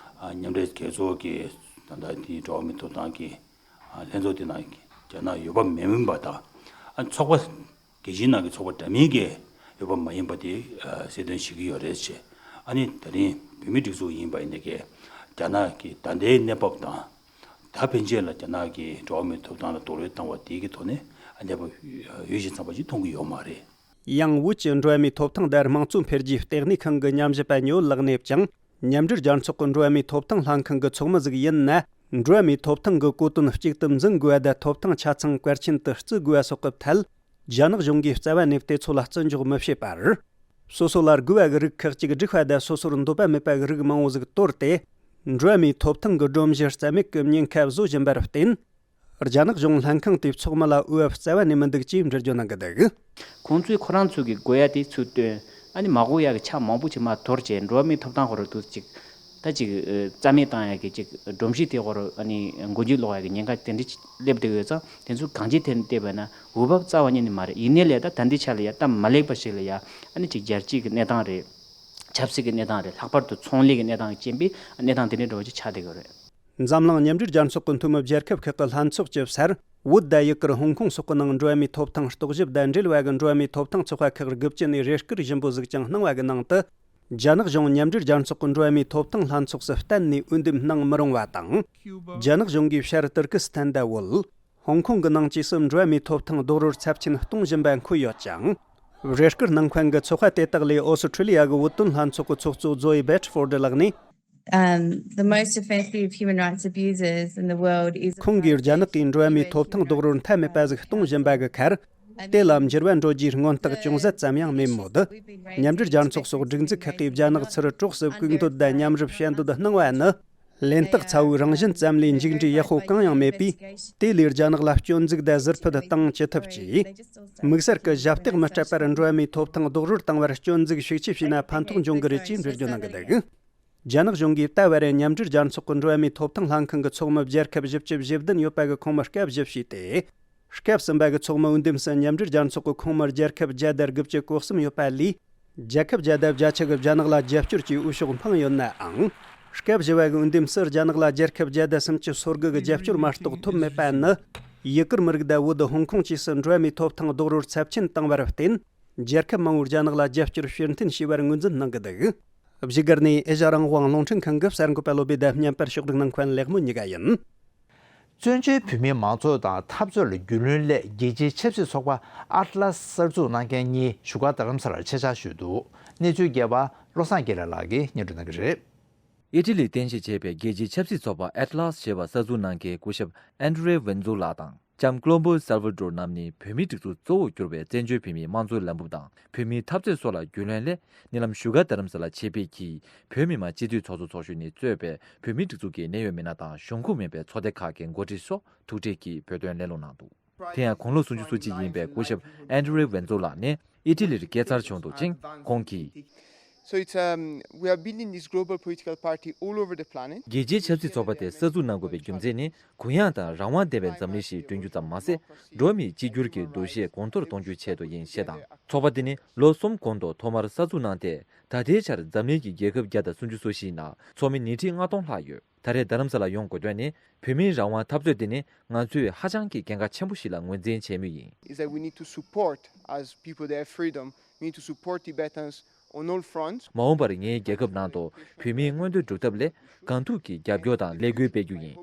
མཉམ་འབྲེལ་རྒྱལ་ཚོགས་ཀྱི་ད་ལྟ་དེའི་འགྲོ་བ་མིའི་ཐོབ་ཐང་གི་ལྷན་ཚོགས་དེ་ནང་རྒྱ་ནག་འོས་བབ་མེད་མིན་པ་དང་། ཨ་ཚོགས་པ་རྒྱལ་སྤྱིའི་ནང་གི་ཚོགས་པ་འདྲ་མིན་གྱི་འོས་བབ་མ་ཡིན་པ་དེ་གསལ་སྟོན་བྱེད་ཀྱི་ཡོད་རེད་ཅེས། ཨ་ནི་ད་རིང་བོད་མིའི་སྒྲིག་འཛུགས་ཡིན་པ་ཡིན་ནའི་གི་རྒྱ་ནག་གི་ད་ལྟའི་གནས་བབ་དང་། ད་ཕན་ཆད་ལ་རྒྱ་ནག་གིས་འགྲོ་བ་མིའི་ཐོབ་ཐང་ལ་རྡོག་རོལ་བཏང་བ་དེ་གི་ཐོག་ནས་གནས་བབ་ཡོད་ཞིང་ཚང་པ་ཞིག་མཐོང་གི་ཡོད་མ་རེད། ཡང་། བོད་ཀྱི་འགྲོ་བ་མིའི་ཐོབ་ཐང་དང་དམངས་གཙོ་འཕེལ་རྒྱས་ལྟེ་གནས་ཁང་གི་ཉམས་ཞིབ་པ་ཉི་འོད་ལགས་ནས་ཀྱང་། མཉམ་འབྲེལ་རྒྱལ་ཚོགས་ཀྱི་འགྲོ་བ་མིའི་ཐོབ་ཐང་ལྷན་ཁང་གི་ཚོགས་མི་ཟིག་ཡིན་ན། འགྲོ་བ་མིའི་ཐོབ་ཐང་གི་གོ་དོན་གཅིག་ཏུ་འཛིན་དགོས་པ་དང་། ཐོབ་ཐང་ཆ་ཚང་གལ་ཆེན་དུ་བརྩི་དགོས་པ་སོགས་ཀྱི་ཐད། རྒྱ་ནག་གཞུང་གིས་རྩ་བ་ནས་དེ་ཚོ་ལ་བརྩི་འཇོག་མི་བྱེད་པར། སོ་སོ་ལ་དགོས་པ་གི་རིགས་ཁག་ཅིག་བསྒྲིགས་པ་དང་། སོ་སོར་འདོད་པ་མེད་པ་གི་རིགས་མང་བོ་ཟིག་དོར་ཏེ། འགྲོ་བ་མིའི་ཐོབ་ཐང་གི་སྒྲོམ་གཞི་རྩ་མེད་ཀྱི་ཉེན་ཁ་བཟོ་བཞིན་པར་བརྟེན། རྒྱ་ནག་གཞུང་ལྷན་ཁང་དེའི་ཚོགས་མི་ལ་འོས་བབ་རྩ་བ་ནས་མི་འདུག་ཅེས་འགྲེལ་བརྗོད་གནང་གི་འདུག་ཁོང་ཚོས་ཁོ་རང་ཚོ་གི་དགོས་ཡ་དེ་ཚུར་བཏོན། ཨ་ནི་མ་དགོས་ཡག་གི་ཆ་མང་པོ་ཅིག་མར་དོར་བྱས། འགྲོ་བ་མིའི་ཐོབ་ཐང་སྐོར་དུ་ཅིག་ད་ཅིག་ཨ་རྩ་མེད་བཏང་ཡག་གི་ཅིག་སྒྲོམ་གཞི་དེ་སྐོར་ཨ་ནི་མགོ་མཇུག་སློག་ཡག་གི་ཉེན་ཁ་དེ་འདྲ་ཅིག་སླེབས་བསྡད་ཡོད་ཙང་། དེ་ཚོ་གང་ཅིའི་ཐད་ནས་བལྟས་པ་ན་འོས་བབ་རྩ་བ་ཉིད་ནས་མ་རེད། ཡིན་ནའི་ལས་ད་ད་ལྟའི་ཆ་ལ་ཡ་སྟབས་མ་ལེགས་པ་ཞིག་ལ་ཡ་ཨ་ནི་ཅིག་རྒྱལ་སྤྱིའི་གི་གནས་སྟངས་རེད། ཆབ་སྲིད་ཀྱི་གནས་སྟངས་རེད། ལྷག་པར་དུ་ཚོང་ལས་ཀྱི་གནས་སྟངས་ཀྱི་རྐྱེན་པས་གནས་སྟངས་དེ་འདྲའི་འདྲ་བོ་ཅིག་ཆགས་བསྡད་ཡོད་རེད། འཛམ་གླིང་མཉམ་འབྲེལ་རྒྱལ་ཚོགས་ཀྱི་འཐུས་མི་རྒྱལ་ཁབ་ཁག་གི་ལྷན་ཚོགས་ཀྱི་སར། བོད་དང་ཡུ་གུར། ཧོང་ཀོང་སོགས་ཀྱི་ནང་འགྲོ་བ་མིའི་ཐོབ་ཐང་རྟོག་ཞིབ་དང་འབྲེལ་བ་གི་འགྲོ་བ་མིའི་ཐོབ་ཐང་ཚོགས་པ་ཁག་དགུ་བཅུ་ནས་རེ་སྐུལ་ཞིབ་པོ་ཟིག་ཀྱང་གནང་བ་གི་ནང་དུ། རྒྱ་ནག་གཞུང་མཉམ་འབྲེལ་རྒྱལ་ཚོགས་ཀྱི་འགྲོ་བ་མིའི་ཐོབ་ཐང་ལྷན་ཚོགས་སུ་གཏན་ནས་འོས་འདེམས་གནང་མི་རུང་བ་དང་། རྒྱ་ནག་གཞུང་གིས་ཤར་ཏུར་ཀི་སི་ཐན་དང་བོད། ཧོང་ཀོང་གི་ནང་བཅས་སུ་འགྲོ་བ་མིའི་ཐོབ་ཐང་རྡོག་རོལ་ཚབས་ཆེན་གཏོང་བཞིན་པ་འཁོད་ཡོད་ཅིང་། རེ་སྐུལ་གནང་མཁན་གྱི་ཚོགས་པ་དེ་དག་ལས་ཨོ་སི་ཁྲི་ལི་ཡ་གི་བོད་དོན་ལྷན་ཚོགས་ཀྱི་ཚོགས་གཙོ་ཛོ་ཨི་བེ་ཏི་ཕོར་ཌི་ལགས་ནས། Um, the most offensive human rights abuses in the world is ཁོང་གིས་རྒྱ་ནག་གིས་འགྲོ་བ་མིའི་ཐོབ་ཐང་རྡོག་རོལ་མཐའ་མེད་པ་ཟིག་གཏོང་བཞིན་པ་གི་ཁར། དེ་ལ་འགྱུར་བ་འགྲོ་རྒྱུའི་སྔོན་རྟགས་ཅུང་ཟད་ཙམ་ཡང་མེད་མོད། མཉམ་འབྲེལ་རྒྱལ་ཚོགས་སོགས་སྒྲིག་འཛུགས་ཁག་གིས་རྒྱ་ནག་ཚུར་གྲོགས་སུ་གུག་འདོད་དང་མཉམ་རུབ་བྱེད་འདོད་གནང་བ་ནི། ལན་རྟགས་ཚ་བོའི་རང་བཞིན་ཙམ་ལས་མཇུག་འབྲས་ཡག་པོ་གང་ཡང་མེད་པས། དེ་ལས་རྒྱ་ནག་ལ་སྐྱོན་འཛུགས་དང་ཟུར་ཕུད་བཏང་ཅི་ཐུབ་ཀྱིས། དམིགས་བསལ་གྱི་ཞབས་སྟེགས་མི་སྤྲད་པར་འགྲོ་བ་མིའི་ཐོབ་ཐང་རྡོག་རོལ་བཏང་བར་སྐྱོན་འཛུགས་ཤུགས་ཆེ་བྱས་ན་ཕན་ཐོགས་འབྱུང་གི་རེད་ཅེས་འགྲེལ་བརྗོད་གནང་གི་འདུག་རྒྱ་ནག་གཞུང་གིས་ད་བར་མཉམ་འབྲེལ་རྒྱལ་ཚོགས་ཀྱི་འགྲོ་བ་མིའི་ཐོབ་ཐང་ལྷན་ཁང་གི་ཚོགས་མི་རྒྱལ་ཁབ་བཞི་བཅུ་ཞེ་བདུན་ཡོད་པ་གི་ཁོངས་མི་སྐབས་བཞི་བྱས་ཏེ། སྐབས་གསུམ་པ་གི་ཚོགས་མི་འོས་འདེམས་སུ་མཉམ་འབྲེལ་རྒྱལ་ཚོགས་ཀྱི་ཁོངས་མི་རྒྱལ་ཁབ་བརྒྱ་དང་དགུ་བཅུ་གོ་གསུམ་ཡོད་པ་ལས། རྒྱལ་ཁབ་བརྒྱ་དང་བརྒྱད་ཅུ་གིས་རྒྱ་ནག་ལ་རྒྱབ་སྐྱོར་གྱི་འོས་ཤོག་འཕངས་ཡོད་ནའང་། སྐབས་བཞི་བ་གི་འོས་འདེམས་སུ་རྒྱ་ནག་ལ་རྒྱལ་ཁབ་བརྒྱ་དང་སུམ་ཅུ་སོ་དགུ་གི་རྒྱབ་སྐྱོར་མ་གཏོགས་ཐོབ་མེད་པ་ནི། ཡུ་གུར་མི་རིགས་དང་བོད། ཧོང་ཀོང་བཅས་སུ་འགྲོ་བ་མིའི་ཐོབ་ཐང་རྡོག་རོལ་ཚབས་ཆེན་བཏང་བར་བརྟེན། རྒྱལ་ཁབ་མང་བོས་རྒྱ་ནག་ལ་རྒྱབ་སྐྱོར་ཕྱིར་འཐེན་བྱས་པར་ངོས་འཛིན་གནང་གི་འདུག་བཞུགས་སྒར་ནས་ཨེ་ཤ་རང་དབང་རླུང་འཕྲིན་ཁང་གི་གསར་འགོད་པ་བློ་བྷེ་དང་མཉམ་པར་ཕྱོགས་སྒྲིག་གནང་མཁན་ལེགས་མོ་གཉིས་ཀ་ཡིན། བཙན་བྱོལ་བོད་མིའི་མང་གཙོ་དང་འཐབ་རྩོད་ལ་རྒྱུས་ལོན་སླད་རྒྱལ་སྤྱིའི་ཆབ་སྲིད་ཚོགས་པ་ཨཊ་ལཱས་གསར་འཛུགས་གནང་མཁན་གཉིས་བཞུགས་སྒར་རྡ་རམ་ས་ལར་ཆེད་བཅར་ཞུས་འདུག་གནས་ཚུལ་རྒྱས་པ་བློ་བཟང་དགེ་ལེགས་ལགས་ཀྱིས་སྙན་སྒྲོན་གནང་གི་རེད། ཨི་ཊ་ལིས་རྟེན་གཞི་བྱས་པའི་རྒྱལ་སྤྱིའི་ཆབ་སྲིད་ཚོགས་པ་ཨཊ་ལཱས་ཞེས་པ་གསར་འཛུགས་གནང་མཁན་སྐུ་ཞབས་ཨན་ཌྲེ་ཝེན་ཛོ་ལགས་དང་། ལྕམ་ཀློ་བོ་སལ་ཝ་ཌོར་རྣམ་གཉིས་བོད་མིའི་སྒྲིག་འཛུགས་གཙོ་བོར་གྱུར་པའི་བཙན་བྱོལ་བོད་མིའི་དམངས་གཙོའི་ལམ་བུ་དང་བོད་མིའི་འཐབ་རྩོད་སོགས་ལ་རྒྱུས་ལོན་སླད། ཉེ་ལམ་བཞུགས་སྒར་རྡ་རམ་ས་ལར་ཆེད་ཕེབས་ཀྱིས་བོད་མི་མང་སྤྱི་འཐུས་ཚོགས་གཙོ་ཚོགས་གཞོན་གཉིས་གཙོས་པའི་བོད་མིའི་སྒྲིག་འཛུགས་ཀྱི་གནད་ཡོད་མི་སྣ་དང་གཞུང་ཁོངས་མིན་པའི་ཚོགས་སྡེ་ཁག་གི་འགོ་ཁྲིད་སོགས་ཐུག་འཕྲད་ཀྱིས་བོད་དོན་གླེང་སློང་གནང་འདུག་དེ་ཡང་དགུང་ལོ་སུམ་ཅུ་སོ་གཅིག་ཡིན་པའི་སྐུ་ཞབས་ཨན་ཌྲེ་ཝེན་ཛོ་ལགས་ནས་ཨི་ཊ་ལིར་སྐྱེས་འཚར་བྱུང་འདུག་ཅིང་། ཁོང་གིས། So it's, um, we are building this global political party all over the planet. རྒྱལ་སྤྱིའི་ཆབ་སྲིད་ཚོགས་པ་དེ་གསར་འཛུགས་གནང་དགོས་པའི་རྒྱུ་མཚན་ནི། གུ་ཡངས་དང་རང་དབང་ལྡན་པའི་འཛམ་གླིང་ཞིག་བསྐྲུན་རྒྱུ་ཙམ་མ་ཟད། འགྲོ་བ་མིའི་གཅིག་གྱུར་གྱི་འདུ་ཤེས་གོང་མཐོར་གཏོང་རྒྱུའི་ཆེད་དུ་ཡིན་ཞེས་དང་། ཚོགས་པ་འདི་ནི་ལོ་གསུམ་གོང་དུ་ཐོག་མར་གསར་འཛུགས་གནང་སྟེ། ད་ལྟའི་ཆར་འཛམ་གླིང་གི་རྒྱལ་ཁབ་བརྒྱ་དང་སུམ་ཅུ་སོ་བཞིའི་ནང་ཚོགས་མི་ཉིས་ཁྲི་ལྔ་སྟོང་ལྷག་ཡོད། ད་རེས་རྡ་རམ་ས་ལར་ཡོང་དགོས་དོན་ནི། བོད་མིའི་རང་དབང་འཐབ་རྩོད་འདི་ནི་ང་ཚོས་ཧ་ཅང་གི་གལ་འགངས་ཆེན་པོ་ཞིག་ལ་ངོས་འཛིན་བྱེད་མུས་ཡིན། Is that we need to support, as people that have freedom, we need to support Tibetans on all fronts. མ་འོངས་པར་ངའི་རྒྱལ་ཁབ་ནང་དུ་བོད་མིའི་མངོན་འདོད་སྒྲུབ་ཐབས་སླད་གང་ཐུབ་ཀྱིས་རྒྱབ་སྐྱོར་དང་ལས་འགུལ་སྤེལ་རྒྱུ་ཡིན།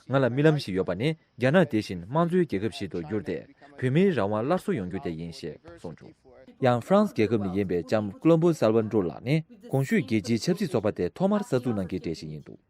ང་ལ་རྨི་ལམ་ཞིག་ཡོད་པ་ནི་རྒྱ་ནག་དེ་བཞིན་དམངས་གཙོའི་རྒྱལ་ཁབ་ཞིག་ཏུ་གྱུར་ཏེ་བོད་མིའི་རང་དབང་སླར་གསོ་ཡོང་རྒྱུ་དེ་ཡིན་ཞེས་གསུངས་བྱུང་། ཡང་ཧྥ་རན་སི་རྒྱལ་ཁབ་ནས་ཡིན་པའི་ལྕམ་ཀློ་བོ་སལ་ཝ་འགྲོ་ལགས་ནི་གོང་ཞུས་རྒྱལ་སྤྱིའི་ཆབ་སྲིད་ཚོགས་པ་དེ་ཐོག་མར་གསར་འཛུགས་གནང་མཁན་གྲས་ཤིག་ཡིན་འདུག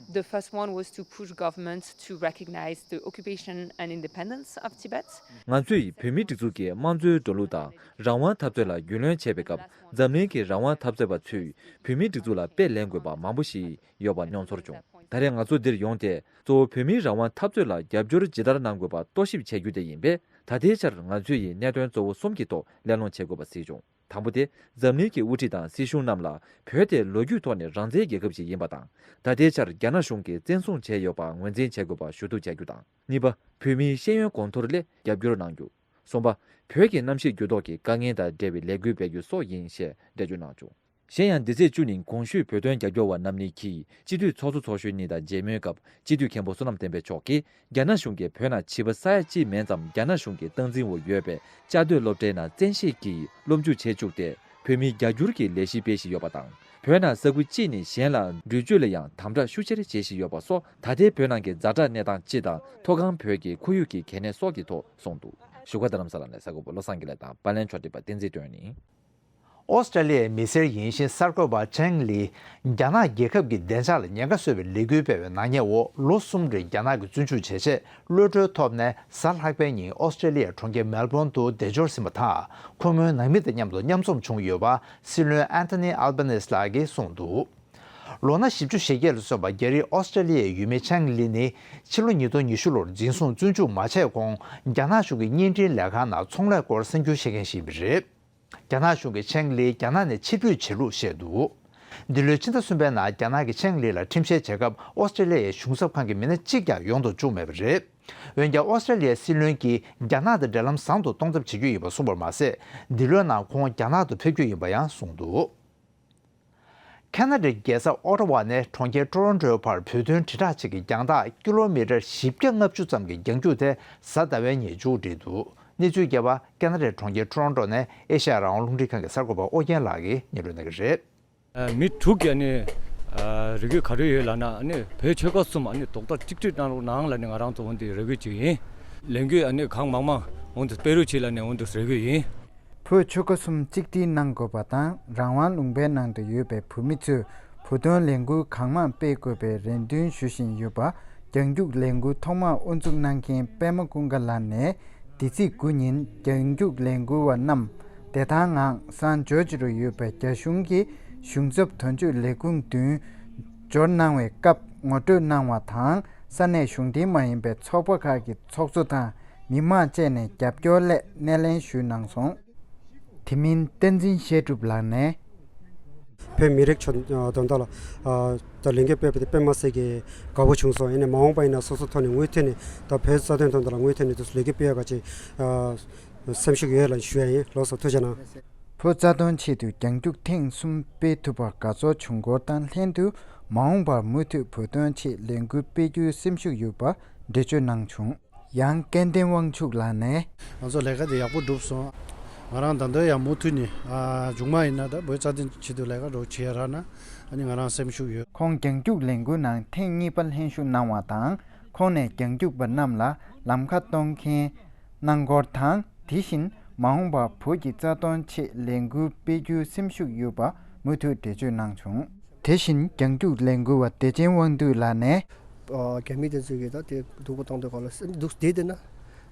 The first one was to push governments to recognize the occupation and independence of Tibet. ང་ཚོས་བོད་མིའི་སྒྲིག་འཛུགས་ཀྱི་དམངས་གཙོའི་འགྲོ་ལུགས་དང་རང་དབང་འཐབ་རྩོད་ལ་རྒྱུས་ལོན་བྱེད་པའི་སྐབས། འཛམ་གླིང་གི་རང་དབང་འཐབ་རྩོད་པ་ཚོས་བོད་མིའི་སྒྲིག་འཛུགས་ལ་དཔེ་ལེན་དགོས་པ་མང་པོ་ཞིག་ཡོད་པ་མྱོང་ཚོར་བྱུང་། ད་རེས་ང་ཚོ་འདིར་ཡོང་སྟེ། གཙོ་བོ་བོད་མིའི་རང་དབང་འཐབ་རྩོད་ལ་རྒྱབ་སྐྱོར་ཇི་ལྟར་གནང་དགོས་པ་རྟོག་ཞིབ་བྱེད་རྒྱུ་དེ་ཡིན་པས། ད་ལྟའི་ཆར་ང་ཚོས་ཡིན་གནད་དོན་གཙོ་བོ་གསུམ་གྱི་ཐོག་གླེང་སློང་བྱེད་དགོས་པ་གཟིགས་བྱུང་། དང་པོ་དེ། འཛམ་གླིང་གི་དབུ་ཁྲིད་དང་སྲིད་གཞུང་རྣམས་ལ་བོད་དེ་ལོ་རྒྱུས་ཐོག་ནས་རང་བཙན་རྒྱལ་ཁབ་ཅིག་ཡིན་པ་དང་། ད་ལྟའི་ཆར་རྒྱ་ནག་གཞུང་གིས་བཙན་བཟུང་བྱས་ཡོད་པ་ངོས་འཛིན་བྱེད་དགོས་པ་ཞུ་གཏུག་བྱ་རྒྱུ་དང་། གཉིས་པ། བོད་མིའི་ཤེས་ཡོན་གོང་མཐོར་སླད་རྒྱབ་སྐྱོར་གནང་རྒྱུ། གསུམ་པ། བོད་ཀྱི་གནམ་གཤིས་འགྱུར་ལྡོག་གི་དཀའ་ངལ་དང་འབྲེལ་བའི་ལས་འགུལ་སྤེལ་རྒྱུ་སོགས་ཡིན་ཞེས་འགྲེལ་བརྗོད་གནང་བྱུང་། གཞན་ཡང་འདི་ཚེས་བཅུ་ཉིན་གོང་ཞུས་བོད་དོན་རྒྱབ་སྐྱོར་བ་རྣམ་གཉིས་ཀྱིས་སྤྱི་འཐུས་ཚོགས་གཙོ་ཚོགས་གཞོན་གཉིས་དང་མཇལ་མོལ་སྐབས། སྤྱི་འཐུས་མཁན་པོ་བསོད་ནམས་བསྟན་འཕེལ་མཆོག་གིས་རྒྱ་ནག་གཞུང་གིས་བོད་ནང་བྱིས་པ་ས་ཡ་གཅིག་མིན་ཙམ་རྒྱ་ནག་གཞུང་གི་སྟངས་འཛིན་འོག་ཡོད་པའི་བཅའ་སྡོད་སློབ་གྲྭའི་ནང་བཙན་ཤེད་ཀྱིས་སློབ་འཇུག་བྱེད་བཅུག་སྟེ། བོད་མིའི་རྒྱ་སྒྱུར་གྱི་ལས་གཞི་སྤེལ་བཞིན་ཡོད་པ་དང་། བོད་ནང་ས་ཁུལ་གཅིག་ནས་གཞན་ལ་འགྲུལ་སྐྱོད་ལ་ཡང་དམ་དྲག་ཤུགས་ཆེར་བྱེད་བཞིན་ཡོད་པ་སོགས། ད་ལྟའི་བོད་ནང་གི་ཛ་དྲག་གནས་སྟངས་སྤྱི་དང་མཐོ་སྒང་བོད་ཀྱི་ཁོར་ཡུག་གི་གལ་གནད་སོགས་ཀྱི་ཐོག་གསུངས་འདུག་བཞུགས་སྒར་རྡ་རམ་ས་ལ་ནས་གསར་འགོད་པ་བློ་བཟང་དགེ་ལེགས་དང་པར་ལེན་ཕྱོགས་སྒྲིག་པ་བསྟན་འཛིན་དོན་ཡིན། ཨོ་སི་ཀྲེ་ལི་ཡའི་མི་སེར་ཡིན་ཞིང་གསར་འགོད་པ་ཆེང་ལི། རྒྱ་ནག་རྒྱལ་ཁབ་ཀྱི་བདེ་འཇགས་ལ་ཉེན་ཁ་བཟོ་བའི་ལས་འགུལ་སྤེལ་བའི་ནག་ཉེས་འོག་ལོ་གསུམ་རིང་རྒྱ་ནག་གིས་བཙོན་འཇུག་བྱས་རྗེས། གློད་གྲོལ་ཐོབ་ནས་གཟའ་ལྷག་པའི་ཉིན་ཨོ་སི་ཀྲེ་ལི་ཡའི་གྲོང་ཁྱེར་མེལ་བོན་དུ་བདེ་འབྱོར་ཟིན་པ་དང་། ཁོ་མོའི་ནང་མི་དང་མཉམ་དུ་མཉམ་འཛོམས་བྱུང་ཡོད་པ་སྲིད་བློན་ཨན་ཐོ་ནི་ཨལ་བྷ་ནེ་སི་ལགས་ཀྱིས་གསུངས་འདུག་ལོ་ན་བཞི་བཅུ་ཞེ་བརྒྱད་ལ་སོན་པ་རྒྱ་རིགས་ཨོ་སི་ཀྲེ་ལི་ཡའི་ཡུལ་མི་ཆེང་ལི་ནི། ཕྱི་ལོ་ཉིས་སྟོང་ཉི་ཤུ་ལོར་འཛིན་བཟུང་བཙོན་འཇུག་མ་བྱས་གོང་། རྒྱ་ནག་གཞུང་གི་བརྙན་འཕྲིན་ལས་ཁང་ནང་ཚོང་ལས་སྐོར་གསར་འགྱུར་བཤད་མཁན་ཞིག་ཡིན་པ་རེད། རྒྱ་ནག་གཞུང་གིས་ཆེང་ལི་རྒྱ་ནག་ནས་ཕྱིར་འབུད་བྱེད་ལུགས་བཤད་འདུག་འདི་ལོའི་ཕྱི་ཟླ་གསུམ་པའི་ནང་རྒྱ་ནག་གིས་ཆེང་ལི་ལ་ཁྲིམས་བཤེར་བྱེད་སྐབས་ཨོ་སི་ཀྲེ་ལི་ཡའི་གཞུང་ཚབ་ཁང་གི་མི་སྣ་གཅིག་ཀྱང་ཡོང་དུ་བཅུག་མེད་པ་རེད། འོན་ཀྱང་ཨོ་སི་ཀྲེ་ལི་ཡའི་སྲིད་བློན་གྱིས་རྒྱ་ནག་དང་འབྲེལ་ལམ་བཟང་དུ་གཏོང་ཐབས་བྱེད་རྒྱུ་ཡིན་པ་གསུངས་པར་མ་ཟད། འདི་ལོའི་ནང་ཁོང་རྒྱ་ནག་ཏུ་ཕེབས་རྒྱུ་ཡིན་པ་ཡང་གསུངས་འདུག་ཁ་ན་ཌའི་རྒྱལ་ས་ཨོ་ཊ་ཝ་ནས་གྲོང་ཁྱེར་ཀྲོ་རོན་ཀྲོའི་བར་བོད་དོན་དྲིལ་བསྒྲགས་ཅིག་གི་རྒྱང་ཐག་ཀི་ལོ་མི་ཊར་བཞི་བརྒྱ་ལྔ་བཅུ་ཙམ་གྱི་རྒྱང་རྒྱུག་དེ་གཟའ་ཟླ་བའི་ཉིན་མཇུག་བསྒྲིལ་འདུག་གནས་ཚུལ་རྒྱས་པ་ཁ་ན་ཌའི་གྲོང་ཁྱེར་ཀྲོ་རོན་ཀྲོ་ནས་ཨེ་ཤ་ཡ་རང་དབང་རླུང་འཕྲིན་ཁང་གི་གསར་འགོད་པ་ཨོ་རྒྱན་ལགས་ཀྱིས་སྙན་སྒྲོན་གནང་གི་རེད། ཨ། མི་དྲུག་གིས་ཨ་ནི་ཨ་རེ་སྐུལ་ག་རེ་ཡོད་ལབ་ན། ཨ་ནི་བོད་ཆོལ་ཁ་གསུམ་ཨ་ནི་རྡོག་རྩ་གཅིག་སྒྲིལ་གནང་རོགས་གནང་ལབ་ནས་ང་རང་ཚོ་འོ་འདི་རེ་སྐུལ་བྱེད་ཀྱི་ཡིན། ལས་འགུལ་ཨ་ནི་གང་མང་མང་འོ་འདི་སྤེལ་རོགས་བྱེད་ལབ་ནས་འོ་འདི་རེ་སྐུལ་ཡིན། བོད་ཆོལ་ཁ་གསུམ་གཅིག་སྒྲིལ་གནང་དགོས་པ་དང་། རང་དབང་ལུང་པའི་ནང་དུ་ཡོད་པའི་བོད་མི་ཚོས་བོད་དོན་ལས་འགུལ་གང་མང་སྤེལ་དགོས་པའི་རེ་འདུན་ཞུ་བཞིན་ཡོད་པ། རྒྱང་རྒྱུག་ལས་འགུལ་ཐོག་མར་དབུ་འཛུགས་གནང་མཁན་པད་མ་ཀུན་དགའ་ལགས་ནས། འདི་ཚེས་དགུ་ཉིན་རྒྱང་རྒྱུག་ལས་འགུལ་བ་རྣམས་བདེ་ཐང་ངང་སན་ཇོར་ཇི་རུ་ཡོད་པའི་རྒྱ་གཞུང་གི་གཞུང་ཚབ་དོན་གཅོད་ལས་ཁུངས་མདུན་འབྱོར་གནང་བའི་སྐབས་ངོ་སྤྲོད་གནང་བ་དང་། ས་གནས་གཞུང་འབྲེལ་མ་ཡིན་པའི་ཚོགས་པ་ཁག་གི་ཚོགས་གཙོ་དང་མི་མང་བཅས་ནས་རྒྱབ་སྐྱོར་སླད་སྣེ་ལེན་ཞུས་གནང་སོང་། དེ་མིན་བསྟན་འཛིན་བཤད་སྒྲུབ་ལགས་ནས། བོད་མི་རིགས་ཆོས་དོན་དག་ལ་ད་ལས་འགུལ་སྤེལ་བ་དེ་དཔེ་མ་སྲིད་ཀྱི་དགའ་པོ་བྱུང་སོང་། ཡིན་ནའི་མ་འོངས་པ་ཡིན་ན་སོ་སོ་ཐོག་ནས་མུ་མཐུད་ནས་ད་བོད་རྩ་དོན་དོན་དག་ལ་མུ་མཐུད་ནས་དུ་ལས་འགུལ་སྤེལ་ཡག་ག་ཅིག་སེམས་ཤུགས་ཡོད་ལ་ཞུ་ཡ་ཡིན། ལགས་སོ། ཐུགས་རྗེ་གནང་། བོད་རྩ་དོན་ཆེད་དུ་རྒྱང་རྒྱུག་ཐེངས་གསུམ་སྤེལ་ཐུབ་པར་དགའ་ཚོར་བྱུང་སྐོར་དང་ལྷན་དུ། མ་འོངས་པར་མུ་མཐུད་བོད་དོན་ཆེད་ལས་འགུལ་སྤེལ་རྒྱུའི་སེམས་ཤུགས་ཡོད་པ་འགྲེལ་བརྗོད་གནང་བྱུང་། ཡང་སྐལ་ལྡན་དབང་ཕྱུག་ལགས་ནས། ང་ཚོ་ལས་ཀ་དེ་ཡག་པོ་བསྒྲུབས་སོང་། ང་རང་ད་ལྟ་ཡང་མུ་མཐུད་ནས་ཨ་མཇུག་མ་ཡིན་ན་ད་བོད་རྩ་དོན་ཆེད་དུ་ལས་ཀ་རོགས་བྱེད་ཡ་རག་ན་ཨ་ནི་ང་རང་སེམས་ཤུགས་ཡོད། ཁོང་རྒྱང་རྒྱུག་ལས་འགུལ་ནང་ཐེངས་གཉིས་པ་ལྷན་ཞུགས་གནང་བ་དང་། ཁོང་ནས་རྒྱང་རྒྱུག་པ་རྣམས་ལ་ལམ་ཁ་གཏོང་མཁན་གནང་སྐོར་དང་། དེ་བཞིན་མ་འོངས་པར་བོད་ཀྱི་རྩ་དོན་ཆེད་ལས་འགུལ་སྤེལ་རྒྱུའི་སེམས་ཤུགས་ཡོད་པ་མུ་མཐུད་འགྲེལ་བརྗོད་གནང་བྱུང་། དེ་བཞིན་རྒྱང་རྒྱུག་ལས་འགུལ་བ་བདེ་ཆེན་དབང་འདུས་ལགས་ནས། ཨ། རྒྱ་མི་དེ་ཚོས་ཀྱིས་ད་དེ་སྡུག་པོ་བཏང་དུས་སྒང་ལ་སྡུག་བསྡད་བསྡད་ན་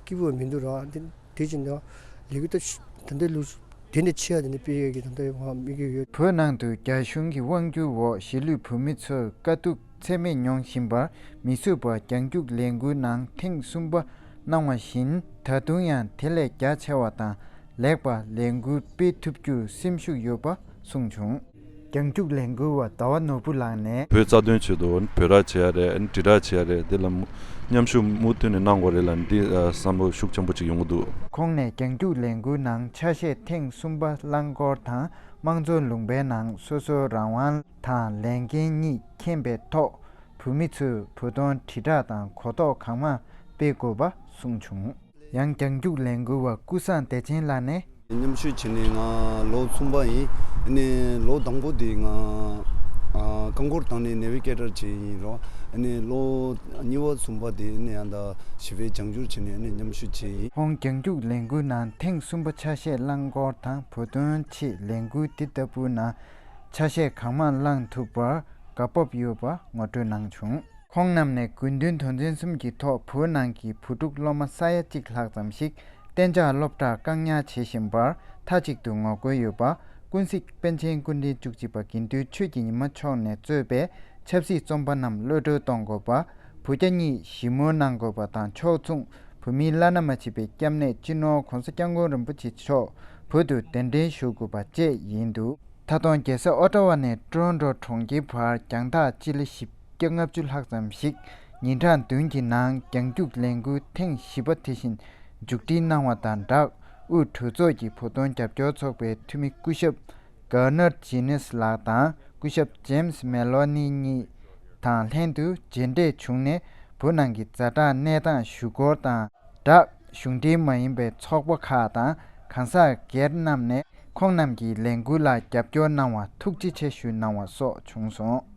སྐྱིད་པོ་མི་འདུག་ར། དེ་དེ་བཞིན་ད་ལས་འགུལ་ད་ད་ལྟའི་ལུགས་དེ་ནས་ཆེ་བ་དེ་ནས་སྤེལ་ཡས་ཀྱི་ད་ལྟ་ཡང་དམིགས་ཡུལ་ཡོད། བོད་ནང་དུ་རྒྱ་གཞུང་གི་དབང་སྒྱུར་འོག་གཞིས་ལུས་བོད་མི་ཚོར་དཀའ་སྡུག་ཚད་མེད་མྱོང་བཞིན་པར་མི་བཟོད་པར་རྒྱང་རྒྱུག་ལས་འགུལ་ནང་ཐེངས་གསུམ་པ་གནང་བ་བཞིན། ད་དུང་ཡང་དེ་ལས་རྒྱ་ཆེ་བ་དང་ལེགས་པ་ལས་འགུལ་སྤེལ་ཐུབ་རྒྱུར་སེམས་ཤུགས་ཡོད་པ་གསུངས་བྱུང་། རྒྱང་རྒྱུག་ལས་འགུལ་བ་ཟླ་བ་ནོར་བུ་ལགས་ནས། བོད་རྩ་དོན་ཆེད་དུ་བོད་ར་བྱེད་ཡ་རེད། དྲིལ་བསྒྲགས་བྱེད་ཡ་རེད། དེ་ལ་མཉམ་ཞུགས་མུ་མཐུད་ནས་གནང་དགོས་རེད་ལབ་ནས་འདི་བསམ་བློ་ཤུགས་ཆེན་པོ་ཅིག་ཡོང་གི་འདུག་ཁོང་ནས་རྒྱང་རྒྱུག་ལས་འགུལ་ནང་ཆ་ཤས་ཐེངས་གསུམ་པ་བླངས་སྐོར་དང་། དམངས་གཙོ་ལུང་པའི་ནང་སོ་སོའི་རང་དབང་དང་ལས་འགན་གཉིས་མཁྱེན་པའི་ཐོག་བོད་མི་ཚོས་བོད་དོན་དྲིལ་བསྒྲགས་དང་གོ་རྟོགས་གང་མང་སྤེལ་དགོས་པ་གསུངས་བྱུང་། ཡང་རྒྱང་རྒྱུག་ལས་འགུལ་བ་ཀུན་བཟང་བདེ་ཆེན་ལགས་ནས། མཉམ་ཞུགས་བྱས་ནས་ང་ལོ་གསུམ་པ་ཡིན། ཨ་ནི་ལོ་དང་པོ་དེ་ང་ཨ་རྐང་འཁོར་བཏང་ནས་ནེ་བི་གེ་ཊར་བྱས་ཡིན་རོ། ཨ་ནི་ལོ་གཉིས་པ་གསུམ་པ་དེ་ཨ་ནི་ཡང་ད་ཞི་བའི་རྒྱང་སྐྱོར་བྱས་ནས་ཨ་ནི་མཉམ་ཞུགས་བྱས་ཡིན། ཁོང་རྒྱང་རྒྱུག་ལས་འགུལ་ནང་ཐེངས་གསུམ་པ་ཆ་ཤས་བླངས་སྐོར་དང་། བོད་དོན་ཆེད་ལས་འགུལ་འདི་ལྟ་བུ་ནང་ཆ་ཤས་གང་མང་བླངས་ཐུབ་པར་དགའ་སྤོབས་ཡོད་པ་ངོ་སྤྲོད་གནང་བྱུང་། ཁོང་རྣམས་ནས་དགོས་འདུན་དོན་ཚན་གསུམ་གྱི་ཐོག་བོད་ནང་གི་བུ་ཕྲུག་སློབ་མ་ས་ཡ་གཅིག་ལྷག་ཙམ་ཞིག་གཏན་འཇགས་སློབ་གྲྭར་བཀག་ཉར་བྱེད་བཞིན་པར་མཐའ་གཅིག་ཏུ་ངོ་རྒོལ་ཡོད་པ། ཀུན་གཟིགས་པཎ་ཆེན་སྐུ་ཕྲེང་བཅུ་གཅིག་པ་དགེ་འདུན་ཆོས་ཀྱི་ཉི་མ་མཆོག་ནས་གཙོས་པའི་ཆབ་སྲིད་བཙོན་པ་རྣམས་གློད་གྲོལ་གཏོང་དགོས་པ། བོད་རྒྱ་གཉིས་ཞི་མོལ་གནང་དགོས་པ་དང་ཕྱོགས་མཚུངས་བོད་མིའི་བླ་ན་མ་མཆིས་པའི་སྐྱབས་གནས་སྤྱི་ནོར་༧གོང་ས་༧སྐྱབས་མགོན་རིན་པོ་ཆེ་མཆོག་བོད་དུ་གདན་འདྲེན་ཞུ་དགོས་པ་བཅས་ཡིན་འདུག་མཐའ་སྟོང་རྒྱལ་ས་ཨོ་ཊ་ཝ་ནས་ཀྲོ་རོན་ཀྲོ་གྲོང་ཁྱེར་བར་རྒྱང་ཐག་སྤྱི་ལེ་བཞི་བརྒྱ་ལྔ་བཅུ་ལྷག་ཙམ་ཞིག་ཉིན་གྲངས་བདུན་གྱི་ནང་རྒྱང་རྒྱུག་ལས་འགུལ་ཐེངས་བཞི་པ་དེ་བཞིན་མཇུག་སྒྲིལ་གནང་བ་དང་སྦྲགས། དབུས་གྲོས་ཚོགས་ཀྱི་བོད་དོན་རྒྱབ་སྐྱོར་ཚོགས་པའི་འཐུས་མི་སྐུ་ཞབས་གྷར་ནར་ཇི་ནེས་ལགས་དང་སྐུ་ཞབས་ཇེམ་སི་མེ་ལོ་ནི་གཉིས་དང་ལྷན་དུ་མཇལ་འཕྲད་བྱུང་ནས། བོད་ནང་གི་ཛ་དྲག་གནས་སྟངས་ཞུ་སྐོར་དང་སྦྲགས། གཞུང་འབྲེལ་མ་ཡིན་པའི་ཚོགས་པ་ཁག་དང་གང་ཟག་སྒེར་རྣམས་ནས་ཁོང་རྣམས་ཀྱི་ལས་འགུལ་ལ་རྒྱབ་སྐྱོར་གནང་བར་ཐུགས་རྗེ་ཆེ་ཞུ་གནང་བ་སོགས་བྱུང་སོང་།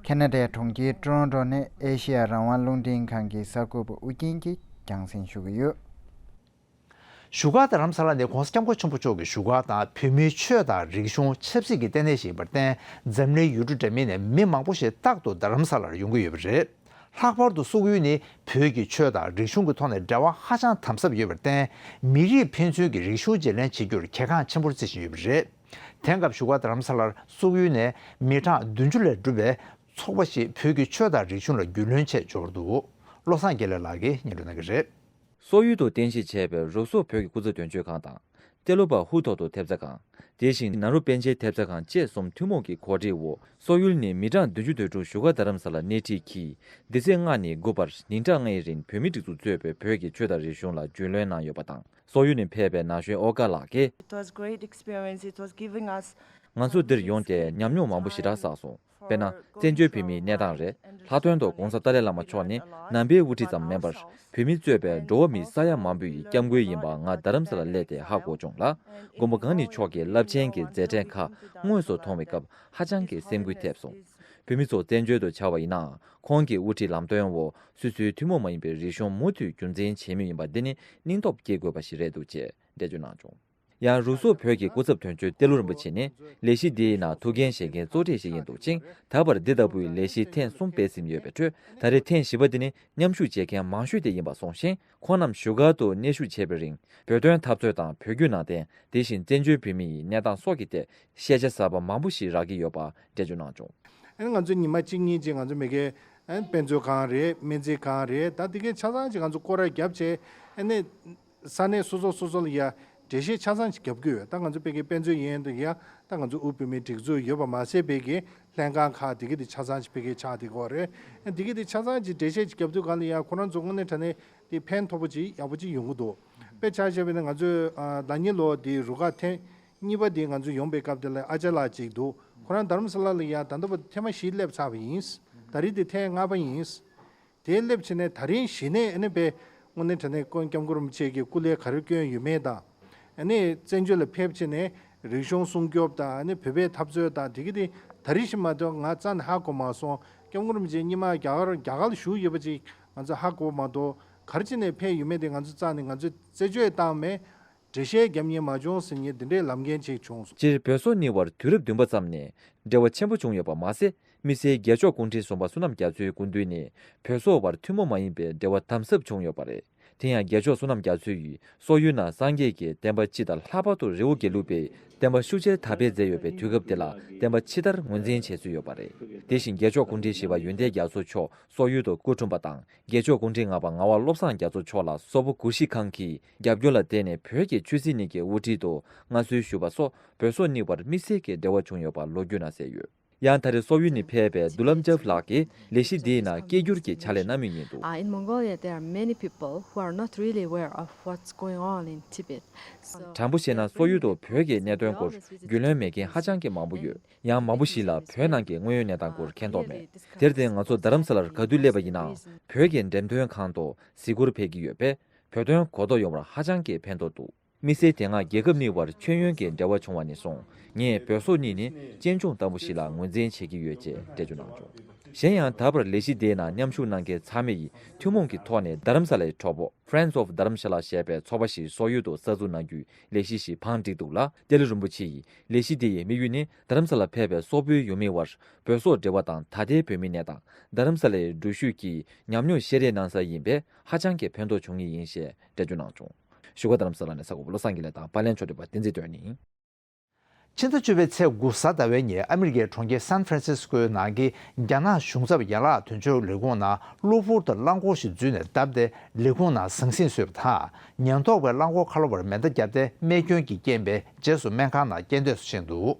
ཁེ་ན་ཌའི་གྲོང་ཁྱེར་ཀྲོ་རོན་ཀྲོ་ནས་ཨེ་ཤེ་ཡ་རང་དབང་རླུང་འཕྲིན་ཁང་གི་གསར་འགོད་པ་ཨུ་རྒྱན་གྱིས་རྒྱང་སྲིང་ཞུ་གི་ཡོད། བཞུགས་སྒར་རྡ་རམ་ས་ལ་ནས་༧གོང་ས་༧སྐྱབས་མགོན་ཆེན་པོ་མཆོག་གི་བཞུགས་སྒར་དང་བོད་མིའི་ཆོས་དང་རིག་གཞུང་ཆབ་སྲིད་ཀྱི་ལྟེ་གནས་ཤིག་ཡིན་པར་བརྟེན། འཛམ་གླིང་ཡུལ་གྲུ་འདྲ་མིན་ནས་མི་མང་པོ་ཞིག་རྟག་ཏུ་རྡ་རམ་ས་ལར་ཡོང་གི་ཡོད་པ་རེད། ལྷག་པར་དུ་སོག་ཡུལ་ནི་བོད་ཀྱི་ཆོས་དང་རིག་གཞུང་གི་ཐོག་ནས་འབྲེལ་བ་ཧ་ཅང་དམ་ཟབ་ཡོད་པར་བརྟེན། མི་རིགས་ཕན་ཚུན་གྱི་རིག་གཞུང་བརྗེ་ལེན་བྱེད་རྒྱུར་གལ་འགངས་ཆེན་པོར་བརྩི་བཞིན་ཡོད་པ་རེད། དེང་སྐབས་བཞུགས་སྒར་རྡ་རམ་ས་ལར་སོག་ཡུལ་ནས་མི་གྲངས་བདུན་ཅུ་ལས་གྲུབ་པའི་ཚོགས་པ་ཞིག་བོད་ཀྱི་ཆོས་དང་རིག་གཞུང་ལ་རྒྱུས་ལོན་ཆེད་འབྱོར་འདུག་བློ་བཟང་དགེ་ལེགས་ལགས་ཀྱིས་སྙན་སྒྲོན་གནང་གི་རེད། སོག་ཡུལ་དུ་རྟེན་གཞི་བྱས་པའི་རུ་སོག་བོད་ཀྱི་སྐུ་ཚབ་དོན་གཅོད་ཁང་དང་། ཏེ་ལོ་པ་ཧུ་ཐོ་ཐོ་ཐེབས་རྩ་ཁང་། དེ་བཞིན་ནཱ་རུ་པཎ་ཆེན་ཐེབས་རྩ་ཁང་བཅས་གསུམ་ཐུན་མོང་གི་གོ་སྒྲིག་འོག་སོག་ཡུལ་ནས་མི་གྲངས་བདུན་ཅུ་དོན་དྲུག་བཞུགས་སྒར་རྡ་རམ་ས་ལ་སྣེ་ཁྲིད་ཀྱིས། འདི་ཚེས་ལྔ་ནས་དགུ་བར་ཉིན་གྲངས་ལྔའི་རིང་བོད་མིའི་སྒྲིག་འཛུགས་གཙོས་པའི་བོད་ཀྱི་ཆོས་དང་རིག་གཞུང་ལ་རྒྱུས་ལོན་གནང་ཡོད་པ་དང་། སོག་ཡུལ་ནས་ཕེབས་པའི་ན་གཞོན་ཨོ་ཀ་ལགས་ཀྱིས། It was great experience. It was giving us ང་ཚོ་འདིར་ཡོང་སྟེ་ཉམས་མྱོང་མང་པོ་ཞེ་དྲག་བསགས་སོང་། དཔེར་ན། བཙན་བྱོལ་བོད་མིའི་གནས་སྟངས་རེད། ལྷག་དོན་དུ་༸གོང་ས་ཏཱ་ལའི་བླ་མ་མཆོག་ནི་ནང་པའི་དབུ་ཁྲིད་ཙམ་མིན་པར། བོད་མི་གཙོས་པའི་འགྲོ་བ་མི་ས་ཡ་མང་པོ་ཡི་སྐྱབས་མགོན་ཡིན་པ་ང་རྡ་རམ་ས་ལ་སླེབས་ཏེ་ཧ་གོ་བྱུང་ལ། མགོན་པོ་གང་ཉིད་མཆོག་གི་རླབས་ཆེན་གྱི་མཛད་འཕྲིན་ཁག་དངོས་སུ་མཐོང་བའི་སྐབས་ཧ་ཅང་གི་སེམས་འགུལ་ཐེབས་སོང་། བོད་མི་ཚོ་བཙན་བྱོལ་དུ་བྱ་བ་ཡིན་ནའང་། ཁོང་གི་དབུ་ཁྲིད་ལམ་སྟོན་འོག་སོ་སོའི་ཐུན་མོང་མ་ཡིན་པའི་རིག་གཞུང་མུ་མཐུད་རྒྱུན་འཛིན་བྱེད་མུས་ཡིན་པ་འདི་ནི་སྙིང་སྟོབས་སྐྱེ་དགོས་པ་ཞིག་རེད་འདུག་ཅེས་འགྲེལ་བརྗོད་གནང་བྱུང་། ཡང་རུ་སོག་བོད་ཀྱི་སྐུ་ཚབ་དོན་གཅོད་ཏེ་ལོ་རིན་པོ་ཆེ་ནི་ལས་གཞི་འདིའི་ནང་ཐུགས་འགན་བཞེས་མཁན་གཙོ་གྲས་ཤིག་ཡིན་འདུག་ཅིང་། ད་བར་འདི་ལྟ་བུའི་ལས་གཞི་ཐེངས་གསུམ་སྤེལ་ཟིན་ཡོད་པའི་ཁྲོད། ད་རེས་ཐེངས་བཞི་པ་འདི་ནི་མཉམ་ཞུགས་བྱེད་མཁན་མང་ཤོས་དེ་ཡིན་པ་གསུངས་ཤིང་། ཁོང་རྣམས་བཞུགས་སྒར་དུ་གནས་བཞུགས་བྱེད་པའི་རིང་། བོད་དོན་འཐབ་རྩོད་དང་བོད་བརྒྱུད་ནང་བསྟན། དེ་བཞིན་བཙན་བྱོལ་བོད་མི་ཡི་གནས་སྟངས་སོགས་ཀྱི་ཐད་ཤེས་བྱ་གསར་པ་མང་པོ་ཞིག་རག་གི་ཡོད་པ་འགྲེལ་བརྗོད་གནང་བྱུང་། ཨ་ནི་ང་ཚོ་ཉི་མ་གཅིག་གཉིས་ཅིག་ང་ཚོ་མི་སྒེར་ཨ་ནི་དཔེ་མཛོད་ཁང་རེད། སྨན་རྩིས་ཁང་རེད། ད་དེ་གའི་ཆ་ཚང་ཅིག་ང་ཚོ་སྐོར་ར་བརྒྱབ་བྱས། ཨ་ནི་ས་གནས་སོ་སོ་སོ་སོ་ལ་ཡ་འགྲེལ་བཤད་ཆ་ཚང་ཅིག་བརྒྱབ་དགོས་ཡོད། ད་ང་ཚོ་དཔེ་གའི་དཔེ་མཛོད་ཡན་དུ་ཡ། ད་ང་ཚོ་དབུས་བོད་མིའི་སྒྲིག་འཛུགས་ཡོད་པ་མ་ཟད། དཔེ་གའི་ལྷན་ཁང་ཁག་དེ་གའི་དེ་ཆ་ཚང་ཅིག་དཔེ་གའི་ཆགས་བསྡད་ཀྱི་ཡོད་རེད། ཨ་དེ་གའི་དེ་ཆ་ཚང་ཅིག་འགྲེལ་བཤད་ཅིག་བརྒྱབ་དུས་གང་ལ་ཡ་ཁོ་རང་ཚོ་དངོས་གནས་དྲང་གནས་དེ་ཕན་ཐོགས་པོ་ཅིག་ཡག་པོ་ཅིག་ཡོང་གི་འདུག་དཔེ་ཆ་བཞག་པ་ཡིན་ན་ང་ཚོས་ཨ་ཟླ་ཉིན་ལོ་དེའི་རུ་ཁག་ཐེངས་གཉིས་པ་དེ་ང་ཚོ་ཡོང་པའི་སྐབས་དེ་ལ་ཨ་ཅག་ལགས་ཅིག་འདུག་ཁོ་རང་རྡ་རམ་ས་ལ་ལ་ཡ་ད་ལྟ་བར་ཐེངས་མ་བཞི་སླེབས་ཚར་བ་ཡིན། ད་རེས་དེ་ཐེངས་ལྔ་པ་ཡིན། དེ་སླེབས་ཕྱིན་ནས་ད་རིང་གཞི་ནས་ཨ་ནི་དཔེ་དངོས་གནས་དྲང་གནས་སྐུ་སྐྱབས་མགོན་རིན་པོ་ཆེ་གི་སྐུ་ལས་ག་རེ་བསྐྱོན་ཡོད་མེད་དང་། ཨ་ནི་བཙན་བྱོལ་ལ་ཕེབས་ཕྱིན་ནས་རིག་གཞུང་སྲུང་སྐྱོབ་དང་། ཨ་ནི་བོད་པའི་འཐབ་རྩོད་དང་དེ་གི་དེ་ད་རེས་བཞིན་མ་གཏོགས་ང་རྩ་ནས་ཧ་གོ་མ་སོང་། སྐྱབས་མགོན་རིན་པོ་ཆེ་སྔོན་མ་རྒྱ་གར་རྒྱ་གར་ལ་བཞུགས་ཡོད་པ་ཅིག་ང་ཚོ་ཧ་གོ་མ་གཏོགས། ག་རེ་བྱས་ནས་ཕེབས་ཡོད་མེད་དེ་ང་ཚོ་རྩ་ནས་ང་ཚོས་རྩད་གཅོད་བཏང་མེད། འགྲེལ་བཤད་རྒྱབ་མཁན་མ་བྱུང་ཟེར་མཁན་དེ་འདྲའི་ལབ་མཁན་ཅིག་བྱུང་སོང་། སྤྱིར་བོད་སོག་གཉིས་བར་དུས་རབས་བདུན་པ་ཙམ་ནས་འབྲེལ་བ་ཆེན་པོ་བྱུང་ཡོད་པ་མ་ཟད། དམིགས་བསལ་རྒྱལ་མཆོག་སྐུ་ཕྲེང་གསུམ་པ་བསོད་ནམས་རྒྱ་མཚོའི་སྐུ་མདུན་ནས་བོད་སོག་བར་ཐུན་མོང་མ་ཡིན་པའི་འབྲེལ་བ་དམ་ཟབ་བྱུང་ཡོད་པ་རེད། དེ་ཡང་རྒྱལ་མཆོག་བསོད་ནམས་རྒྱ་མཚོ་ཡིས་སོག་ཡུལ་ནང་སངས་རྒྱས་ཀྱི་བསྟན་པ་སྤྱི་དང་ལྷག་པར་དུ་རི་བོ་དགེ་ལུགས་པའི་བསྟན་པ་ཤུགས་ཆེར་དར་སྤེལ་མཛད་ཡོད་པའི་དུས་སྐབས་དེ་ལ་བསྟན་པ་ཕྱི་དར་ངོས་འཛིན་བྱེད་སྲོལ་ཡོད་པ་རེད། དེ་བཞིན་རྒྱལ་མཆོག་སྐུ་ཕྲེང་བཞི་པ་ཡོན་ཏན་རྒྱ་མཚོ་མཆོག་སོག་ཡུལ་དུ་སྐུ་འཁྲུངས་པ་དང་། རྒྱལ་མཆོག་སྐུ་ཕྲེང་ལྔ་པ་ངག་དབང་བློ་བཟང་རྒྱ་མཚོ་མཆོག་ལ་སོག་པོ་གུ་ཤྲི་ཁང་གི་རྒྱབ་སྐྱོར་ལ་བརྟེན་ནས་བོད་ཀྱི་ཆོས་སྲིད་གཉིས་ཀྱི་དབུ་ཁྲིད་དུ་མངའ་གསོལ་ཞུས་པ་སོགས་བོད་སོག་གཉིས་བར་དམིགས་བསལ་གྱི་འབྲེལ་བ་བྱུང་ཡོད་པ་ལོ་རྒྱུས་ནང་གསལ་ཡོད། ཡང་ད་རེས་སོག་ཡུལ་ནས་ཕེབས་པའི་དུ་ལམ་ཇབ་ལགས་ཀྱིས་ལས་གཞི་འདིའི་ནང་སྐད་སྒྱུར་གྱི་ཕྱག་ལས་གནང་མུས་ཡིན་འདུག Uh, in Mongolia, there are many people who are not really aware of what's going on in Tibet. So དྲང་པོ་བཤད་ན། སོག་ཡུལ་དུ་བོད་ཀྱི་གནད་དོན་སྐོར་རྒྱུས་ལོན་མེད་མཁན་ཧ་ཅང་གི་མང་པོ་ཡོད། ཡང་མང་པོ་ཞིག་ལ་བོད་ནང་གི་དངོས་ཡོད་གནས་སྟངས་སྐོར་མཁྱེན་རྟོགས་མེད། དེར་བརྟེན་ང་ཚོ་རྡ་རམ་ས་ལར་ག་དུས་སླེབས་པ་ཡིན་ནའང་། བོད་ཀྱི་འགྲེམས་སྟོན་ཁང་དུ་གཟིགས་སྐོར་ཕེབས་ཀྱི་ཡོད་པས། བོད་དོན་གོ་རྟོགས་ཡོང་བར་ཧ་ཅང་གི་ཕན་ཐོགས་འདུག་དམིགས་བསལ་དེ་སྔ་རྒྱལ་ཁབ་གཉིས་བར་མཆོད་ཡོན་གྱི་འབྲེལ་བ་བྱུང་བ་ནས་བཟུང་། ངས་བོད་སོག་གཉིས་ནི་གཅེན་གཅུང་ལྟ་བུ་ཞིག་ལ་ངོས་འཛིན་བྱེད་ཀྱི་ཡོད་ཅེས་འགྲེལ་བརྗོད་གནང་བྱུང་། གཞན་ཡང་ད་བར་ལས་གཞི་དེའི་ནང་མཉམ་ཞུགས་གནང་མཁན་ཚང་མས་ཐུན་མོང་གི་ཐོག་ནས་རྡ་རམ་ས་ལའི་གྲོགས་པོ་Friends of Dharamshala ཞེས་པའི་ཚོགས་པ་ཞིག་སོག་ཡུལ་དུ་གསར་འཛུགས་གནང་རྒྱུའི་ལས་གཞི་ཞིག་བང་བསྒྲིགས་འདུག་ལ། ཏེ་ལོ་རིན་པོ་ཆེ་ཡིས་ལས་གཞི་དེ་ཡི་དམིགས་ཡུལ་ནི་རྡ་རམ་ས་ལ་ཕེབས་པའི་སོག་པོའི་ཡུལ་མིའི་དབར་བོད་སོག་འབྲེལ་བ་དང་། ད་ལྟའི་བོད་མིའི་གནས་སྟངས། རྡ་རམ་ས་ལའི་འགྲུལ་བཞུད་ཀྱི་ཉམས་མྱོང་བཤད་རེས་གནང་ས་ཡིན་པས་ཧ་ཅང་གི་ཕན་ཐོགས་འབྱུང་ངེས་ཡིན་ཞེས་འགྲེལ་བརྗོད་གནང་བྱུང་། བཞུགས་སྒར་རྡ་རམ་ས་ལ་ནས་གསར་འགོད་པ་བློ་བཟང་དགེ་ལེགས་དང་པར་ལེན་ཕྱོགས་སྒྲིག་པ་བསྟན་འཛིན་དོན་གཉིས། ཕྱི་ཟླ་བཅུ་པའི་ཚེས་དགུ་གཟའ་ཟླ་བའི་ཉིན་ཨ་མི་རི་ཀའི་གྲོང་ཁྱེར་སན་ཧྥ་རན་སིས་ཀོའི་ནང་གི་རྒྱ་ནག་གཞུང་ཚབ་ཡན་ལག་དོན་གཅོད་ལས་ཁུངས་ནང་གློ་བུར་དུ་རླངས་འཁོར་ཞིག་འཛུལ་ནས་བརྡབས་ཏེ་ལས་ཁུངས་ནང་ཟང་ཟིང་བཟོས་པ་དང་། ཉེན་རྟོག་པས་རླངས་འཁོར་ཁ་ལོ་བར་མེ་མདའ་བརྒྱབ་སྟེ་རྨས་སྐྱོན་གྱི་རྐྱེན་པས་རྗེས་སུ་སྨན་ཁང་ནང་རྐྱེན་འདས་སུ་ཕྱིན་འདུག་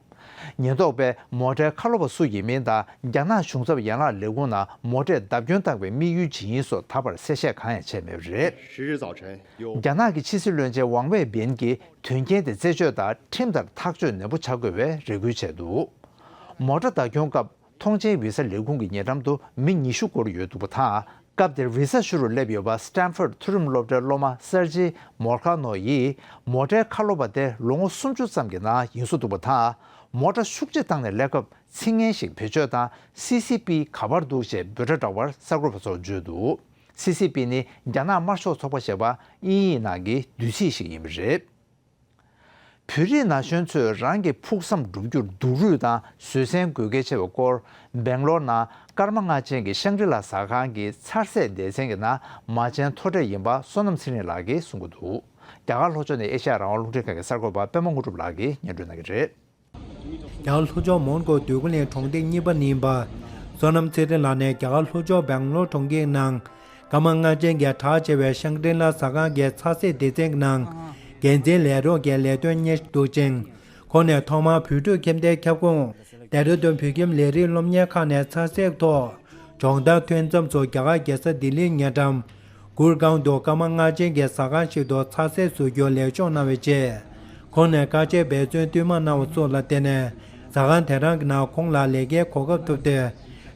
ཉེན་རྟོག་པས་མོ་ཊའི་ཁ་ལོ་བ་སུ་ཡིན་མིན་དང་། རྒྱ་ནག་གཞུང་ཚབ་ཡན་ལག་ལས་ཁུངས་ནང་མོ་ཊས་བརྡབ་སྐྱོན་བཏང་བའི་དམིགས་ཡུལ་ཇི་ཡིན་སོགས་ད་བར་གསལ་བཤད་གང་ཡང་བྱས་མེད་པ་རེད། 十日早晨，有 རྒྱ་ནག་གི་ཕྱི་སྲིད་བློན་ཆེན་ཝང་ཝེ་བིན་གྱིས་དོན་རྐྱེན་དེ་རྩད་གཅོད་དང་ཁྲིམས་ལྟར་ཐག་གཅོད་ནན་པོ་བྱ་དགོས་པའི་རེ་སྐུལ་བྱས་འདུག་མོ་ཊ་བརྡབ་སྐྱོན་སྐབས་ཐོངས་མཆན་བི་ས་ལས་ཁུངས་ཀྱི་ཉེ་འགྲམ་དུ་མི་ཉི་ཤུ་སྐོར་ཡོད་འདུག་པ་དང་། སྐབས་དེར་བི་ས་ཞུ་རུ་སླེབས་ཡོད་པ་སི་ཏན་ཧྥོར་ཌི་མཐོ་རིམ་སློབ་གྲྭའི་སློབ་མ་སར་ཇི་མོར་ཁ་ནོ་ཡིས་མོ་ཊའི་ཁ་ལོ་བ་དེ་ལོ་ངོ་སུམ་ཅུ་ཙམ་གྱི་ནང་ཡིན་བཟོ་འདུག་པ་དང་། མོ་ཊ་ཤུགས་ཆེ་བཏང་ནས་སླེབས་སྐབས་ཚིག་ངན་ཞིག་བེད་སྤྱོད་དང་། སི་སི་པི་ག་པར་འདུག་ཅེས་འབོད་སྒྲ་བསྒྲགས་པར་གསར་འགོད་པ་ཚོར་བརྗོད་འདུག་སི་སི་པི་ནི་རྒྱ་ནག་དམར་ཤོག་ཚོགས་པ་ཞེས་པ་དབྱིན་ཡིག་ནང་གི་བསྡུས་ཚིག་ཞིག་ཡིན་པ་རེད། བོད་རིགས་ན་གཞོན་ཚོས་རང་གི་ཕུགས་བསམ་བསྒྲུབ་རྒྱུར་སྡུག་རུས་དང་བཟོད་བསྲན་དགོས་གལ་ཆེ་བའི་སྐོར། སྦེང་ལོར་ནང་སྐར་མ་ལྔ་ཅན་གྱི་ཤང་ཀྲི་ལ་ཟ་ཁང་གི་ཚར་ཟད་སྡེ་ཚན་གྱི་ནང་མ་བྱན་མཐོ་གྲས་ཡིན་པ་བསོད་ནམས་ཚེ་རིང་ལགས་ཀྱིས་གསུང་གི་འདུག་རྒྱ་གར་ལྷོ་ཕྱོགས་ནས་ཨེ་ཤ་ཡ་རང་དབང་རླུང་འཕྲིན་ཁང་གི་གསར་འགོད་པ་པད་མ་དངོས་གྲུབ་ལགས་ཀྱིས་སྙན་སྒྲོན་གནང་གི་རེད། རྒྱ་གར་ལྷོ་ཕྱོགས་མོན་གྷོ་འདོད་རྒུ་གླིང་གྲོང་སྡེ་གཉིས་པ་ནས་ཡིན་པ། བསོད་ནམས་ཚེ་རིང་ལགས་ནས་རྒྱ་གར་ལྷོ་ཕྱོགས་སྦེང་ལོར་གྲོང་ཁྱེར་ནང་ སྐར་མ་ལྔ་ཅན་གྱི་གྲགས་ཆེ་བའི་ཤང་གྲི་ལ་ཟ་ཁང་གི་ཚ་ཟེར་སྡེ་ཚན་གྱི་ནང་འགན་འཛིན་ལས་རོགས་ཀྱི་ལས་དོན་གཉེར་འདུག་ཅིང་། ཁོང་ནས་ཐོག་མར་བོད་ཕྲུག་ཁྱིམ་སྡེའི་ཁྱབ་ཁོངས་ལྡེ་ར་ལྡུན་བོད་ཁྱིམ་ལས་རིགས་སློབ་གཉེར་ཁང་ནས་ཚ་ཟེར་ཐོག་སྦྱོང་བརྡར་ཐོན་མཚམས་སུ་རྒྱ་གར་རྒྱལ་ས་ལྡི་ལིའི་ཉེ་འགྲམ་གུར་གང་དུ་སྐར་མ་ལྔ་ཅན་གྱི་ཟ་ཁང་ཞིག་ཏུ་ཚ་ཟེར་བཟོ་རྒྱུར་ལས་ཞུགས་གནང་བའི་རྗེས། ཁོང་ནས་དཀའ་སྤྱད་འབད་བརྩོན་བསྟུད་མར་གནང་བ་སོགས་ལ་བརྟེན་ནས་ཟ་ཁང་དེ་རང་གི་ནང་ཁོང་ལ་ལས་ཀའི་གོ་སྐབས་ཐོབ་སྟེ།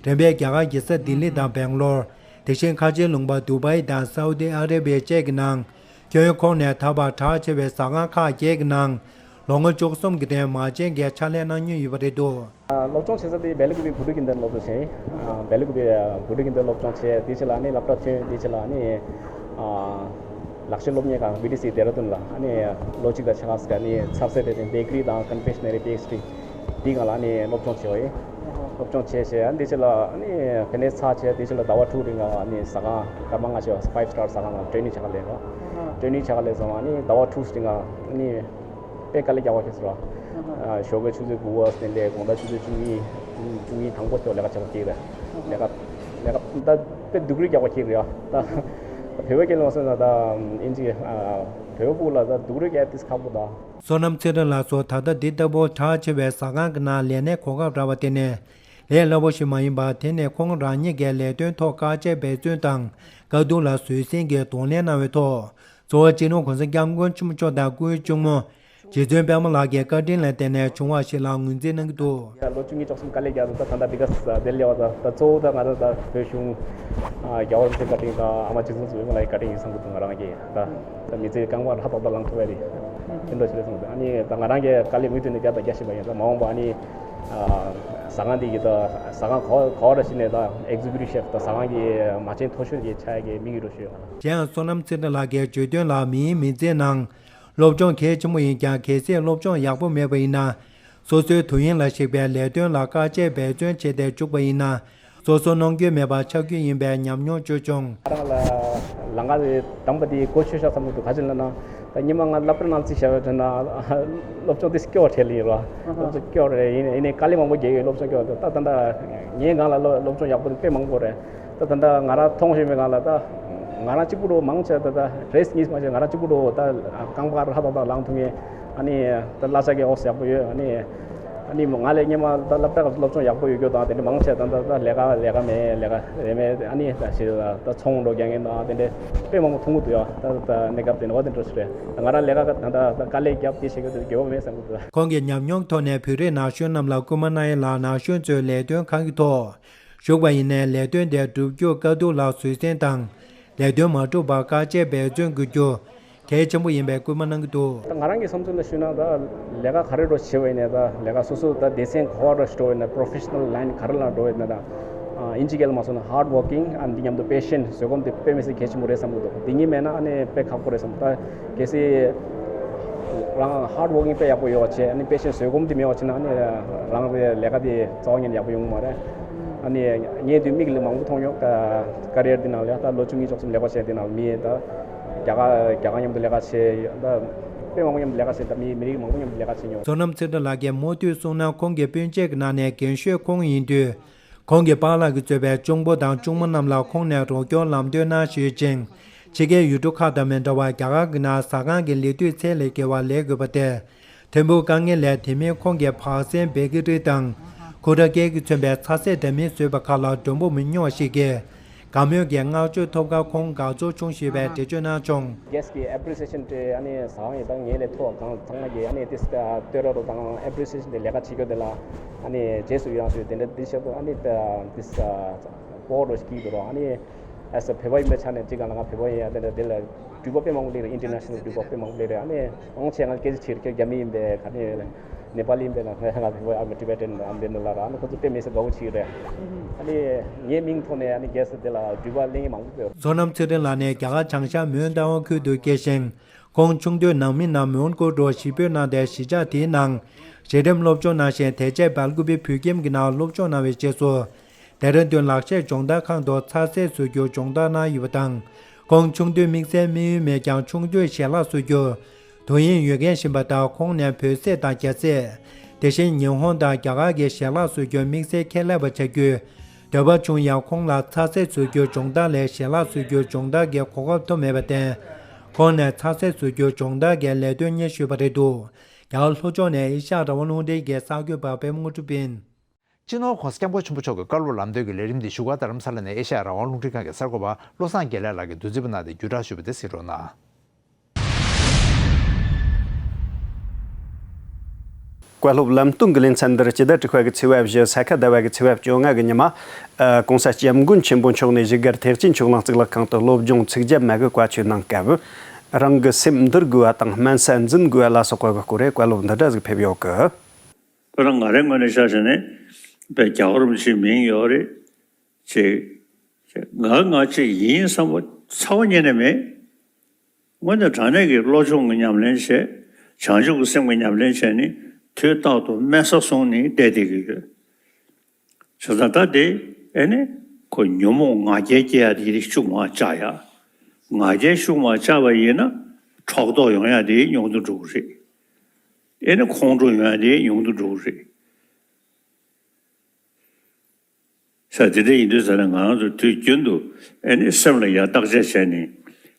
རིམ་པས་རྒྱ་གར་རྒྱལ་ས་ལྡི་ལི་དང་སྦེང་ལོར། དེ་བཞིན་ཁ་ཆེའི་ལུང་པ་དུ་བྷའི་དང་སའུ་དི་ཨ་རེ་བྷི་ཡ་བཅས་ཀྱི་ནང་། ཁྱོན་ཁོང་ནས་ད་བར་གྲགས་ཆེ་བའི་ཟ་ཁང་ཁག་བརྒྱད་ཀྱི་ནང་ལོ་ངོ་བཅུ་གསུམ་གྱི་རིང་མ་བྱན་གྱི་ཕྱག་ལས་གནང་མྱོང་ཡོད་པ་རེད་འདུག། སློབ་སྦྱོང་བྱེད་ས་དེ་བེ་ལ་ཀུ་པི་བུ་ཊི་གི་འདིར་སློབ་སྦྱོང་བྱས། བེ་ལ་ཀུ་པི་བུ་ཊི་གི་འདིར་སློབ་སྦྱོང་བྱས། དེ་རྗེས་ལ་ནི་སློབ་གྲྭ་ཐོན། དེ་རྗེས་ལ་ནི་ལག་ཤེས་སློབ་གཉེར་ཁང་བི་ཊི་སི་ལྡེ་ར་ལྡུན་ལ་ནི་ལོ་གཅིག་དང་ཕྱེད་ཀ་ཙམ་ནི་ཚབ་སེ་དེ་བྱས་བེ་ཀ་རི་དང་ཀོན་ཕེག་ཤ་ནེ་རི་པེ་སི་ཊི་རི་འདི་སྒང་ལ་ནི་སློབ་སྦྱོང་བྱས་པ་ཡིན། སློབ་སྦྱོང་བྱས་བྱས་འདི་རྗེས་ལ་ནི་དེ་ནས་ཚར་བྱས་དེ་རྗེས་ལ་ཟླ་བ་དྲུག་རིང་ལ་ནི་ཟ་ཁང་སྐར་མ་ལྔ་བྱས་ཕའིབ་སི་ཊར་ཟ་ཁང་ལ་ཊེ་རེ་ནིང་བྱེད་ག་སླེབས་རོགས། ཊེ་རེ་ནིང་བྱེད་ག་སླེབས་ཙང་ནི་ཟླ་བ་དྲུག་རིང་ལ་ནི་དཔེ་དཀའ་ལས་རྒྱག་པ་ཁེལ་སོང་ར། ཨ། ཞོགས་ཀའི་ཆུ་ཚོད་དགུ་པ་ནས་སླེབས། དགོང་དག་ཆུ་ཚོད་བཅུ་གཉིས། བཅུ་གཉིས་དང་པོ་དེ་ལས་ཀ་བྱེད་པ་ཁེལ་རེད། ལས་ཀ་ལས་ཀ་ད་དཔེ་སྡུག་རུས་རྒྱག་པ་ཁེལ་རེད་ཨ། ད་བོད་པའི་སྐད་ལ་མ་སོང་ན་ད་ཨིན་ཇི། ཨ། བོད་པ་ཕྲུ་གུ་ལ་ད་སྡུག་རུས་རྒྱག་ཏིས་ཁག་པོ་ད། བསོད་ནམས་ཚེ་རིང་ལགས་སུ་ད་ལྟ་འདི་ལྟ་བུ་གྲགས་ཆེ་བའི་ཟ་ཁང་གི་ནང་ལས་གནས་གོ་སྐབས་རག་པ་དེ་ནི་ལས་སླ་པོ་ཞིག་མ་ཡིན་པར། དེ་ནི་ཁོང་རང་ཉིད་ཀྱི་ལས་དོན་ཐོག་དཀའ་སྤྱད་འབད་བརྩོན་དང་དཀའ་སྡུག་ལ་བཟོད་བསྲན་གྱིས་གདོང་ལེན་གནང་བའི་ཐོག་གཙོ་བོ་སྤྱི་ནོར་༸གོང་ས་༸སྐྱབས་མགོན་ཆེན་པོ་མཆོག་དང་སྐུའི་གཅུང་མོ་རྗེ་བཙུན་པད་མ་ལགས་ཀྱི་བཀའ་དྲིན་ལ་བརྟེན་ནས་བྱུང་བ་ཞིག་ལ་ངོས་འཛིན་གནང་གི་འདུག། ལོ་བཅུ་གཉིས་ཙམ་དཀའ་ལས་བརྒྱབ་འདུག། ད་ད་ལྟ་འདི་ག་ས་དེ་སླེབས་པ་ད་ད་གཙོ་བོ་ད་ང་རང་ད་བོད་གཞུང་རྒྱལ་བ་རིན་པོ་ཆེའི་བཀའ་དྲིན་དང་ཨ་མ་རྗེ་བཙུན་བཟང་པོ་ལགས་ཀྱི་བཀའ་དྲིན་ཡིན་བསམ་གྱི་འདུག། ང་རང་གིས་ད་ད་མི་ཚེ་རྐང་པ་ཧྲ་ཏག་ཏག་ལངས་ཐུབ་པ་རེད། དེ་འདྲ་ཞིག་རེད་བསམ་གྱི་འདུག། ཨ་ནི་ད་ང་རང་གི་དཀའ་ལས་མུ་མཐུད་ནས་བརྒྱབ་དང་རྒྱག་བཞིན་པ་ཡིན། ད་མ་འོངས་པ་ཨ་ནི་ཟ་ཁང་འདི་གི་ད་ཟ་ཁང་ག་ག་བ་ར་ཞིག་ནས་ད་ཨེག་ཛི་ཀུ་ཊིབ་ཤེཕ་ད་ཟ་ཁང་གི་མ་བྱན་མཐོ་ཤོས་ཀྱི་ཆགས་ཡ་གི་དམིགས་ཡུལ་རུ་ཞུ་ཡོད། གཞན་ཡང་བསོད་ནམས་ཚེ་རིང་ལགས་ཀྱིས་བརྗོད་དོན་ལ། མིའི་མི་ཚེའི་ནང་སློབ་སྦྱོང་གལ་ཆེན་པོ་ཡིན་ཀྱང་། གལ་སྲིད་སློབ་སྦྱོང་ཡག་པོ་མེད་པ་ཡིན་ན། སོ་སོའི་དུས་ཡུན་ལ་གཞིགས་པའི་ལས་དོན་ལ་དཀའ་སྤྱད་འབད་བརྩོན་བྱས་ཏེ་བཅུག་པ་ཡིན་ན། སོ་སོ་གནོང་འགྱོད་མེད་པར་ཆགས་རྒྱུ་ཡིན་པའི་ཉམས་མྱོང་བརྗོད་བྱུང་། ང་རང་ལ་ལམ་ཁ་དེ་དམ་པ་དེ་གོ་ཆོད་ཤག་བསམ་གྱི་འདུག། ག་ཅི་ལབ་ན། ད་སྔོན་མ་ང་སློབ་གྲྭ་ནང་རྩིས་བཞག་པའི་དུས་ན་སློབ་སྦྱོང་དེ་སྐྱོ་བ་བྲལ་ཡིན་རོ། སློབ་སྦྱོང་སྐྱོ་བ་རེད། ཡིན་ཡིན་ནའི་དཀའ་ལས་མང་པོ་རྒྱག་ཡོད། སློབ་སྦྱོང་སྐྱོ་བ་དེ་ད་ད་ད་ངའི་སྒང་ལ་སློབ་སློབ་སྦྱོང་ཡག་པོ་དེ་དཔེ་མང་པོ་རེད། ད་ད་ལྟ་ང་རང་མཐོང་ཤེས་པའི་སྒང་ལ་ད་ང་རང་གཅིག་པུ་རུ་མང་ཆེ་ད་ད་རེས་གཉིས་མ་བྱས་ང་རང་གཅིག་པུ་རུ་ད་རྐང་པ་ཧྲ་ཏག་ཏག་ལངས་ཐུབ་མཁན། ཨ་ནི་ད་གླ་ཆ་གི་ཨོ་ཡག་པོ་ཡོད། ཨ་ནི་ཨ་ནི་ང་ལས་སྔོན་མ་ད་སློབ་གྲྭ་སློབ་སྦྱོང་ཡག་པོ་ཡོད་རྒྱུ་དང་དེ་འདྲ་མང་ཆེ་ད་ད་ད་ལས་ཀ་ལས་ཀ་མེད། ལས་ཀ་རེད་མེད། ཨ་ནི་ད་ཞེ་ད་ཚོང་འགྲོ་རྒྱག་མཁན་དང་དེ་འདྲ་དཔེ་མང་པོ་མཐོང་གི་འདུག་ཡ། ད་ད་གནས་སྐབས་དེ་ནི་འོ་དེ་འདྲ་ཞིག་རེད། ད་ང་རང་ལས་ཀ་ད་ད་ད་དཀའ་ལས་བརྒྱབ་དེ་བྱེད་རྒྱུ་དེ་དགོས་པ་མེད་བསམ་གྱི་འདུག། ཁོང་གི་ཉམས་མྱོང་ཐོག་ནས་བོད་རིགས་ན་གཞོན་རྣམས་ལ་སྐུལ་མ་གནང་ཡས་ལ། ན་གཞོན་ཚོའི་ལས་དོན་གང་གི་ཐོག་ཞུགས་པ་ཡིན་ནའི་ལས་དོན་དེ་བསྒྲུབ་རྒྱུར་དཀའ་སྡུག་ལ་བཟོད་བསྲན་དང་། ལས་དོན་མ་འགྲུབ་པར་དཀའ་སྤྱད་འབད་བརྩོན་དགོས་རྒྱུ་གལ་ཆེན་པོ་ཡིན་པའི་སྐུལ་མ་གནང་གི་འདུག། ད་ང་རང་གི་བསམ་ཚུལ་ལ་ཞུས་ན། ད་ལས་ཀ་ག་རེ་འདྲ་བྱེད་པ་ཡིན་ནའི་ད་ལས་ཀ་སོ་སོ་ད་སྡེ་ཚན་ག་བ་འདྲ་ཞིག་འགྲོ་བ་ཡིན་ན། པོ་རོ་ཕེ་ཤ་ནལ་ལའིན་ག་རེ་ལ་འགྲོ་བ་ཡིན་ན། ད་ཨིན་ཇི་སྐད་ལ་མ་སོང་ན་ཧར་ཌི་ཝོར་ཀིང་ཨ་ནི་འདི་མཉམ་དུ་པེ་ཤེན་ཊི་བཟོད་སྒོམ་དེ་དཔེ་མི་སྲིད་གལ་ཆེན་པོ་རེད་བསམ་གྱི་འདུག། འདི་གཉིས་མེད་ན་ཨ་ནི་དཔེ་ཁག་པོ་རེད་བསམ་གྱི་འདུག། ད་གལ་སྲིད་རང་ཧར་ཌི་ཝོར་ཀིང་དཔེ་ཡག་པོ་ཡོད་པ་བྱས། ཨ་ནི་པེ་ཤེན་ཊི་བཟོད་སྒོམ་དེ་མེད་པ་བྱས་ན་ཨ་ནི་རང་རེ་ལས་ཀ་དེ་རྩ་བ་ཉིད་ནས་ཡག་པོ་ཡོང་གི་མ་རེད། ཨ་ནི་ངས་དུས་མིག་ལ་མང་པོ་མཐོང་ཡོད། ཀ་ཀ་རི་ཡར་འདི་ནང་ལ་ད་ལོ་བཅུ་གཉིས་ཙམ་ལས་ཀ་བྱས། འདི་ནང་མི་ད་རྒྱ་གར་རྒྱ་གར་མཉམ་དུ་ལས་ཀ་བྱས། ད་དཔེ་མང་པོ་མཉམ་དུ་ལས་ཀ་བྱས། ད་མི་མི་རིགས་མང་པོ་མཉམ་དུ་ལས་ཀ་བྱས་མྱོང་། བསོད་ནམས་ཚེ་རིང་ལགས་ཀྱིས་མུ་མཐུད་གསུངས་ན། ཁོང་གི་སྤུན་མཆེད་ཀྱི་ནང་ནས་རྒན་ཤོས་ཁོང་ཡིན་དུས། ཁོང་གི་པཱ་ལགས་ཀྱིས་གཙོས་པའི་གཅུང་པོ་དང་གཅུང་མོ་རྣམས་ལ་ཁོང་ནས་རོགས་སྐྱོར་ལམ་སྟོན་གནང་ཞུས་ཅིང་། ཕྱི་རྒྱལ་ཡུལ་གྲུ་ཁག་དང་མི་འདྲ་བར་རྒྱ་གར་གྱི་ནང་ཟ་ཁང་གི་ལས་དུས་ཚད་ལས་བརྒལ་བ་ལས་དགོས་པ་སྟེ། ཐིམ་ཕུག་དཀའ་ངལ་ལས་དེ་མིན་ཁོང་གིས་བག་ཟན་བེ་ཀི་རི་དང་ཁུ་ར་ཀེག་གིས་མཚོན་པའི་ཚ་ཟེར་འདྲ་མིན་བཟོས་པ་ཁག་ལ་མགྲོན་པོ་མི་ཉུང་བ་ཞིག་གིས་དགའ་མོས་ཀྱི་བསྔགས་བརྗོད་ཐོབ་ཁར་ཁོང་དགའ་ཚོར་བྱུང་ཞེས་པའི་འགྲེལ་བརྗོད་གནང་བྱུང་། གྷེ་སི་ཊི་གི་ཨེ་པི་རི་སི་ཨེ་ཤན་དེ་ཨ་ནི་ཟ་ཁང་ཡིན་ད་ངེད་ལས་མཐོ་བ་གང་ཚང་མ་གིས་ཨ་ནི་ཏིས་བསྟོད་ར་རོ་དང་ཨེ་པི་རི་སི་ཨེ་ཤན་དེ་ལས་ཀ་བྱེད་རྒྱུ་དེ་ལ་ཨ་ནི་རྗེས་སུ་ཡི་རང་ཞུ་དེ་འདྲ་དེ་བྱེད་དུ་ཨ་ནི་ཏིས་སྤོ་རོ་ཞིག་གིས་འདུག་རོ། ཨ་ནི་ཨེ་སི་བོད་པ་ཡིན་པའི་ཆ་ནས་ཅིག་ག་ལ་ང་བོད་པ་ཡིན་ཡ་དེ་འདྲ་དེ་ལ་འགྲུལ་པ་དཔེ་མང་པོ་སླེབས་རེད། ཨིན་ཊར་ནེ་ཤ་ནལ་འགྲུལ་པ་དཔེ་མང་པོ་སླེབས་རེད། ཨ་ནི་མང་ཆེ་ང་སྐད་ཆ་བྱེད་རྒྱ་མི་ཡིན་པས་ག་ནས་ནེ་པ་ལི་ཡིན་པས་ན་ང་བོད་པ་ཨ་མི་ཊི་བེ་ཊན་ཨ་མི་དེ་འདྲ་ལ་ར། ཨ་ནི་ཁོ་ཚོ་དཔེ་མི་སྲིད་དགའ་བོ་བྱེད་རེད། ཨ་ནི་ངའི་མིང་ཐོག་ནས་ཨ་ནི་གྷེ་སི་ཊི་དེ་ལ་འགྲུལ་པ་སླེབས་མཁན་མང་པོ་ཡོད། བསོད་ནམས་ཚེ་རིང་ལགས་ནི་རྒྱ་གར་བྱང་ཤར་མོན་རྟ་དབང་ཁུལ་དུ་སྐྱེས་ཤིང་། ཁོང་ཆུང་དུས་ནང་མི་རྣམས་མོན་གྷོ་རུ་གཞིས་སྤོས་གནང་སྟེ་གཞིས་ཆགས་དེའི་ནང་གཞི་རིམ་སློབ་སྦྱོང་གནང་ཞིང་། དེ་རྗེས་སྦེལ་ཀུ་པེ་བོད་ཁྱིམ་གྱི་ནང་སློབ་སྦྱོང་གནང་བའི་རྗེས་སུ། ལྡེ་ར་ལྡུན་ལག་ཤེས་སྦྱོང་བརྡར་ཁང་དུ་ཚ་ཟེར་བཟོ་རྒྱུ་སྦྱོང་བརྡར་གནང་ཡོད་པ་དང་། ཁོང་ཆུང་དུས་དམིགས་བསལ་དམིགས་ཡུལ་མེད་ཀྱང་ཆུང་དུས་ཞལ་ལག་བཟོ་རྒྱུར་དུས་ཡུན་ཡོད་མཁན་ཡིན་པ་དང་། ཁོང་ནས་བོད་ཟས་དང་རྒྱ་ཟས། དེ་བཞིན་ཉི་ཧོང་དང་རྒྱ་གར་གྱི་ཞལ་ལག་བཟོ་རྒྱུར་དམིགས་བསལ་ཁྱད་ལས་པ་བྱ་རྒྱུའི་ འདོད་པ་བྱུང་ཡང་ཁོང་ལ་ཚ་ཟས་བཟོ་རྒྱུའི་སྦྱོང་བརྡར་ལས་ཞལ་ལག་བཟོ་རྒྱུའི་སྦྱོང་བརྡར་གྱི་གོ་སྐབས་ཐོབ་མེད་པར་བརྟེན། ཁོང་ནས་ཚ་ཟས་བཟོ་རྒྱུའི་སྦྱོང་བརྡར་གྱི་ལས་དོན་གཉེར་བཞིན་པ་རེད་འདུག་རྒྱ་གར་ལྷོ་ཕྱོགས་ནས་ཨེ་ཤ་ཡ་རང་དབང་རླུང་འཕྲིན་གྱི་གསར་འགོད་པ་པད་མ་དངོས་གྲུབ་ཡིན། སྤྱི་ནོར་༸གོང་ས་༸སྐྱབས་མགོན་ཆེན་པོ་མཆོག་གི་བཀའ་སློབ་ལམ་སྟོན་གྱི་ལས་རིམ་དེ་བཞུགས་སྒར་རྡ་རམ་ས་ལ་ནས་ཨེ་ཤ་ཡ་རང་དབང་རླུང་འཕྲིན་ཁང་གི་གསར་འགོད་པ་བློ་བཟང་དགེ་ལེགས་ལགས་ཀྱིས་བསྡུ་རྩིས་པ་གནང་སྟེ་བརྒྱུད་བསྒྲགས་ཞུས་པ་དེ་གཟིགས་རོགས་གནང་། བཀའ་སློབ་ལམ་སྟོན་གྱི་ལེ་ཚན་འདིར་སྤྱི་ཟླ་དྲུག་པ་གི་ཚེས་པ་བཞི། ས་ཁ་ཟླ་བ་གི་ཚེས་པ་བཅོ་ལྔ་གི་ཉི་མ། ཨ། ༸གོང་ས་༸སྐྱབས་མགོན་ཆེན་པོ་མཆོག་ནས་བཞུགས་སྒར་ཐེག་ཆེན་ཆོས་གླིང་གཙུག་ལག་ཁང་དུ་སློབ་སྦྱོང་ཚིག་བརྒྱ་མ་གི་བཀའ་ཆོས་གནང་སྐབས། རང་གི་སེམས་འདུལ་དགོས་པ་དང་སྨན་ས་འཛིན་དགོས་པ་ལ་སོགས་པ་གི་སྐོར་རེ་བཀའ་སློབ་འདི་འདྲ་ཟིག་ཕེབས་ཡོད་གི། དཔེར་ན་ང་རའི་ངོས་ནས་ཆ་བཞག་ནས་དཔེ་རྒྱལ་བ་རིན་པོ་ཆེའི་མིང་ཡོད་རེད། ཅེས། ང་ང་ཅིག་ཡིན་བསམ་པ་ཚ་བ་ཉིད་ནས་མེད། དངོས་གནས་དྲང་གནས་ཀྱི་བློ་སྦྱོང་གི་ཉམས་ལེན་བྱས། བྱང་ཆུབ་ཀྱི་སེམས་ཀྱི་ཉམས་ལེན་བྱས་ནས་དུས་རྟག་ཏུ་དམན་ས་བཟུང་ནས་བསྡད་བསྡད་ཀྱི་ཡོད། བྱས་ཙང་ད་དེ་ཨེ་ནི་ཁོ་ཉོན་མོངས་ང་རྒྱལ་སྐྱེ་ཡ་དེ་ཤུགས་མང་བཅག་ཡ། ང་རྒྱལ་ཤུགས་མང་བཅག་པ་ཡིན་ན་ཕྲག་དོག་ཡོང་ཡ་དེ་ཉུང་དུ་འགྲོ་གི་རེད། ཨེ་ནི་ཁོང་ཁྲོ་ཡོང་ཡ་དེ་ཉུང་དུ་འགྲོ་གི་རེད། ས་དེ་འདྲ་ཡིན་དུས་ཙ་ན་ང་རང་ཚོ་དུས་རྒྱུན་དུ་ཨེ་ནི་སེམས་ལ་ཡ་བརྟག་དཔྱད་བྱས་ནས་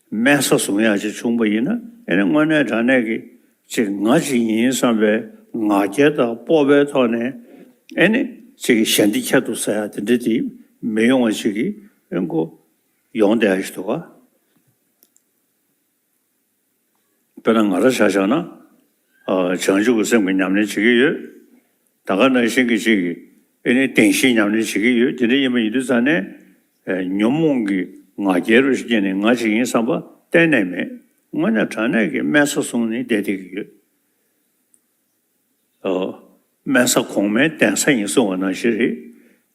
དམན་ས་བཟུང་ཡག་ཅིག་བྱུང་པ་ཡིན་ན། ཨེ་ནི་དངོས་གནས་དྲང་གནས་ཀྱི་ཅིག་ང་ཅིག་ཡིན་བསམ་པའི་ང་རྒྱལ་དང་སྤོབས་པའི་ཐོག་ནས་ཨེ་ནི་ཅིག་གཞན་དེ་ཁྱད་དུ་ཟ་ཡ་དེ་འདྲ་དེ་མི་ཡོང་བ་ཞིག་གི་ཨེ་ཁོ་ཡོང་བསྡད་ཡག་ཞིག་འདུག་ག། དཔེར་ན་ང་རང་ཆ་བཞག་ན། ཨ། བྱང་ཆུབ་ཀྱི་སེམས་ཀྱི་ཉམས་ལེན་བྱེད་ཀྱི་ཡོད། ད་ག་ནང་བཞིན་གྱི་ཅིག་གི་ཨེ་ནི་བདེན་བཞིའི་ཉམས་ལེན་བྱེད་ཀྱི་ཡོད། དེ་འདྲ་ཡིན་པ་ཡིན་དུས་ཙ་ནས། ཨེ། ཉོན་མོངས་ཀྱི་ང་རྒྱལ་རུ་སྐྱེས་ནས་ང་ཅིག་ཡིན་བསམ་པ་གཏན་ནས་མེད། དངོས་གནས་དྲང་གནས་ཀྱི་དམན་ས་བཟུང་ནས་བསྡད་བསྡད་ཀྱི་ཡོད། ཨོ། དམན་ས་གོང་མའི་གདན་ས་ཡིན་གསུང་བ་ནང་བཞིན་རེད།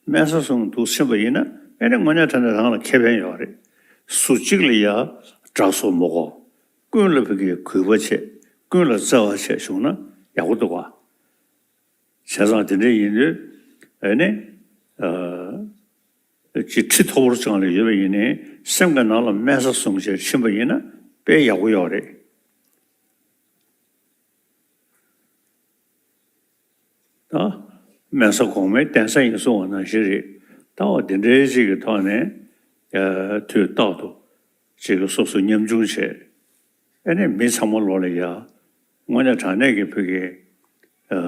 དམན་ས་བཟུང་འདུག་ཕྱིན་པ་ཡིན་ན་ཨེ་ནི་དངོས་གནས་དྲང་གནས་རང་ལ་ཁེ་ཕན་ཡོད་རེད། སུ་གཅིག་ལ་ཡ་དྲག་སོ་མོ་གོ། ཀུན་ལ་ཕ་གིའི་གུས་པ་བྱེད། ཀུན་ལ་བརྩེ་བ་བྱེད་བྱུང་ན་ཡག་པོ་འདུག་ག། བྱས་ཙང་དེ་འདྲ་ཡིན་དུས་ཨེ་ནི། ཨ། ཅིག་ཁྲི་མཐོ་པོར་བཅངས་ནས་ཡོད་པ་ཡིན་ནའི་སེམས་ཀྱི་ནང་ལ་དམན་ས་བཟུང་བྱས་ཕྱིན་པ་ཡིན་ན་དཔེ་ཡག་པོ་ཡོད་རེད། ད་དམན་ས་གོང་མའི་གདན་ས་ཡིན་གསུང་བ་ནང་བཞིན་རེད། ད་འོ་དེ་འདྲའི་ཅིག་གི་ཐོག་ནས། ཨ། དུས་རྟག་ཏུ་ཅིག་གི་སོ་སོ་ཉམ་ཆུང་བྱས། ཨེ་ནས་མི་ཚང་མ་ལོག་ལ་ཡ། དངོས་གནས་དྲང་གནས་ཀྱི་ཕ་གི། ཨ།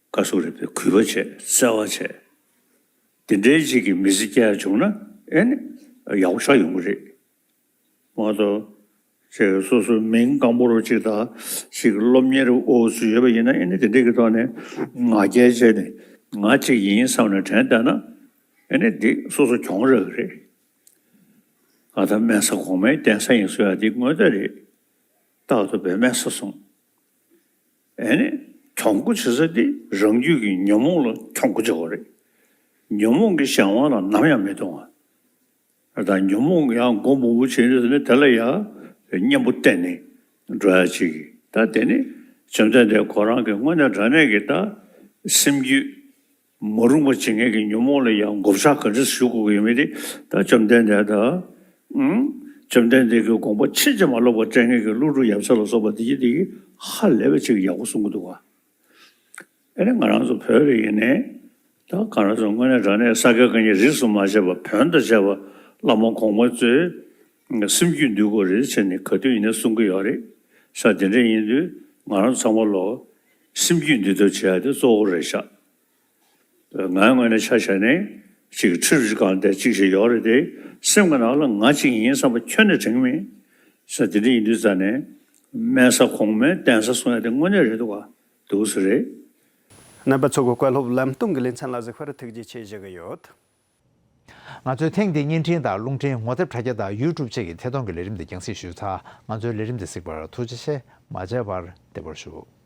བཀའ་ཟུར་རེད་པས་གུས་པ་བྱས་བརྩེ་བ་བྱས། དེ་འདྲའི་ཅིག་གི་མི་ཚེ་སྐྱེལ་ཡ་བྱུང་ན་ཨེ་ནི་ཡག་པོ་ཞེ་དྲག་ཡོང་གི་རེད། མ་གཏོགས་ཅིག་སོ་སོའི་མིང་སྐམ་པོ་རུ་ཅིག་དང་ཅིག་སློབ་གཉེར་འོ་ཚུལ་ཡོད་པ་ཡིན་ན་ཨེ་ནི་དེ་འདྲའི་གི་ཐོག་ནས་ང་རྒྱལ་བྱས་ནས་ང་ཅིག་ཡིན་བསམ་ནས་དྲན་བསྡད་ན་ཨེ་ནི་འདི་སོ་སོ་གྱོང་རག་གི་རེད། ང་ད་དམན་ས་གོང་མའི་གདན་ས་ཡིན་གསུང་ཡ་འདི་དངོས་གནས་རེད། རྟག་ཏུ་དཔེ་དམན་ས་བཟུང་། ཨེ་ནི། གྱོང་པོ་བྱེད་ས་དེ་རང་རྒྱུད་ཀྱི་ཉོན་མོངས་ལ་གྱོང་པོ་བྱེད་དགོས་རེད། ཉོན་མོངས་ཀྱི་གཞན་དབང་ལ་ནམ་ཡང་མི་གཏོང་བ། ད་ཉོན་མོངས་ཀྱི་ཡང་མགོ་མང་པོ་བྱེད་དུས་ནི་དེ་ལ་ཡང་གཉེན་པོ་བསྟེན་ནས་འགྲོ་ཡ་ཅིག་གིས། ད་དེ་ནི་བཅོམ་ལྡན་འདས་ཁོ་རང་གི་དངོས་གནས་དྲང་གནས་ཀྱི་ད་སེམས་རྒྱུད་མ་རུངས་པ་བྱེད་མཁན་གྱི་ཉོན་མོངས་ལ་ཡང་བགོ་བཤའ་ག་འདྲ་ཞུ་དགོས་ཀྱི་ཡོད་མེད་དེ། ད་བཅོམ་ལྡན་འདས་དང་། ཨང་། བཅོམ་ལྡན་འདས་ཀྱི་དགོངས་པ་ཕྱིན་ཅི་མ་ལོག་པར་སྤྲད་མཁན་གྱི་ཀླུ་སྒྲུབ་ཡབ་སྲས་ལ་སོགས་པ་དེ་གྱིས་དེ་གྱིས་ཧ་ལས་པ་ཅིག་ཡག་པོ་གསུང་གི་འདུག་ག། ཨེ་ནི་ང་རང་ཚོ་བོད་ལ་ཡིན་ནའི་ད་ག་རང་ཚོ་དངོས་གནས་དྲང་གནས་ས་དགེ་བཀའ་རྙིང་རིས་སུ་མ་ཆད་པ་བོན་དང་བཅས་པ་བླ་མ་གོང་མ་ཚོས་སེམས་རྒྱུད་འདུལ་དགོས་རེད་ཟེར་ནས་ག་དུས་ཡིན་ནའི་གསུང་གི་ཡོད་རེད། ས་དེ་འདྲ་ཡིན་དུས་ང་རང་ཚང་མ་ལོ་སེམས་རྒྱུད་འདུལ་ཐབས་བྱེད་ཡ་དེ་གཙོ་བོ་རེད་ཤག། ང་དངོས་གནས་ཆ་བཞག་ནས་ཅིག་ཁྲི་རུ་ཅིག་གང་དེ་ཅིག་ཞིག་ཡོད་རེད་དེ། སེམས་ཀྱི་ནང་ལ་ང་ཅིག་ཡིན་བསམ་པ་ཁྱོན་ནས་དྲན་གྱི་མེད། ས་དེ་འདྲ་ཡིན་དུས་ཙ་ནས་དམན་ས་གོང་མའི་གདན་ས་གསུང་ཡ་དེ་དངོས་གནས་རེད་འདུག་ག། འདུག་ས་རེད། རྣམ་པ་ཚོ་གི་བཀའ་སློབ་ལམ་སྟོན་གྱི་ལེ་ཚན་ལ་གཟིགས་པར་ཐུགས་རྗེ་ཆེ་ཞུ་གི་ཡོད། ང་ཚོའི་ཐེངས་འདིའི་བརྙན་འཕྲིན་དང་རླུང་འཕྲིན་ངོ་དེབ་དྲ་རྒྱ་དང་ཡུ་ཊུབ་བཅས་ཀྱི་ཐད་གཏོང་གི་ལས་རིམ་དེ་རྒྱང་སྲིང་ཞུས་ཚར། ང་ཚོའི་ལས་རིམ་དེ་གཟིགས་པར་ཐུགས་རྗེ་ཆེ། མ་མཇལ་བར་བདེ་བར་བཞུགས།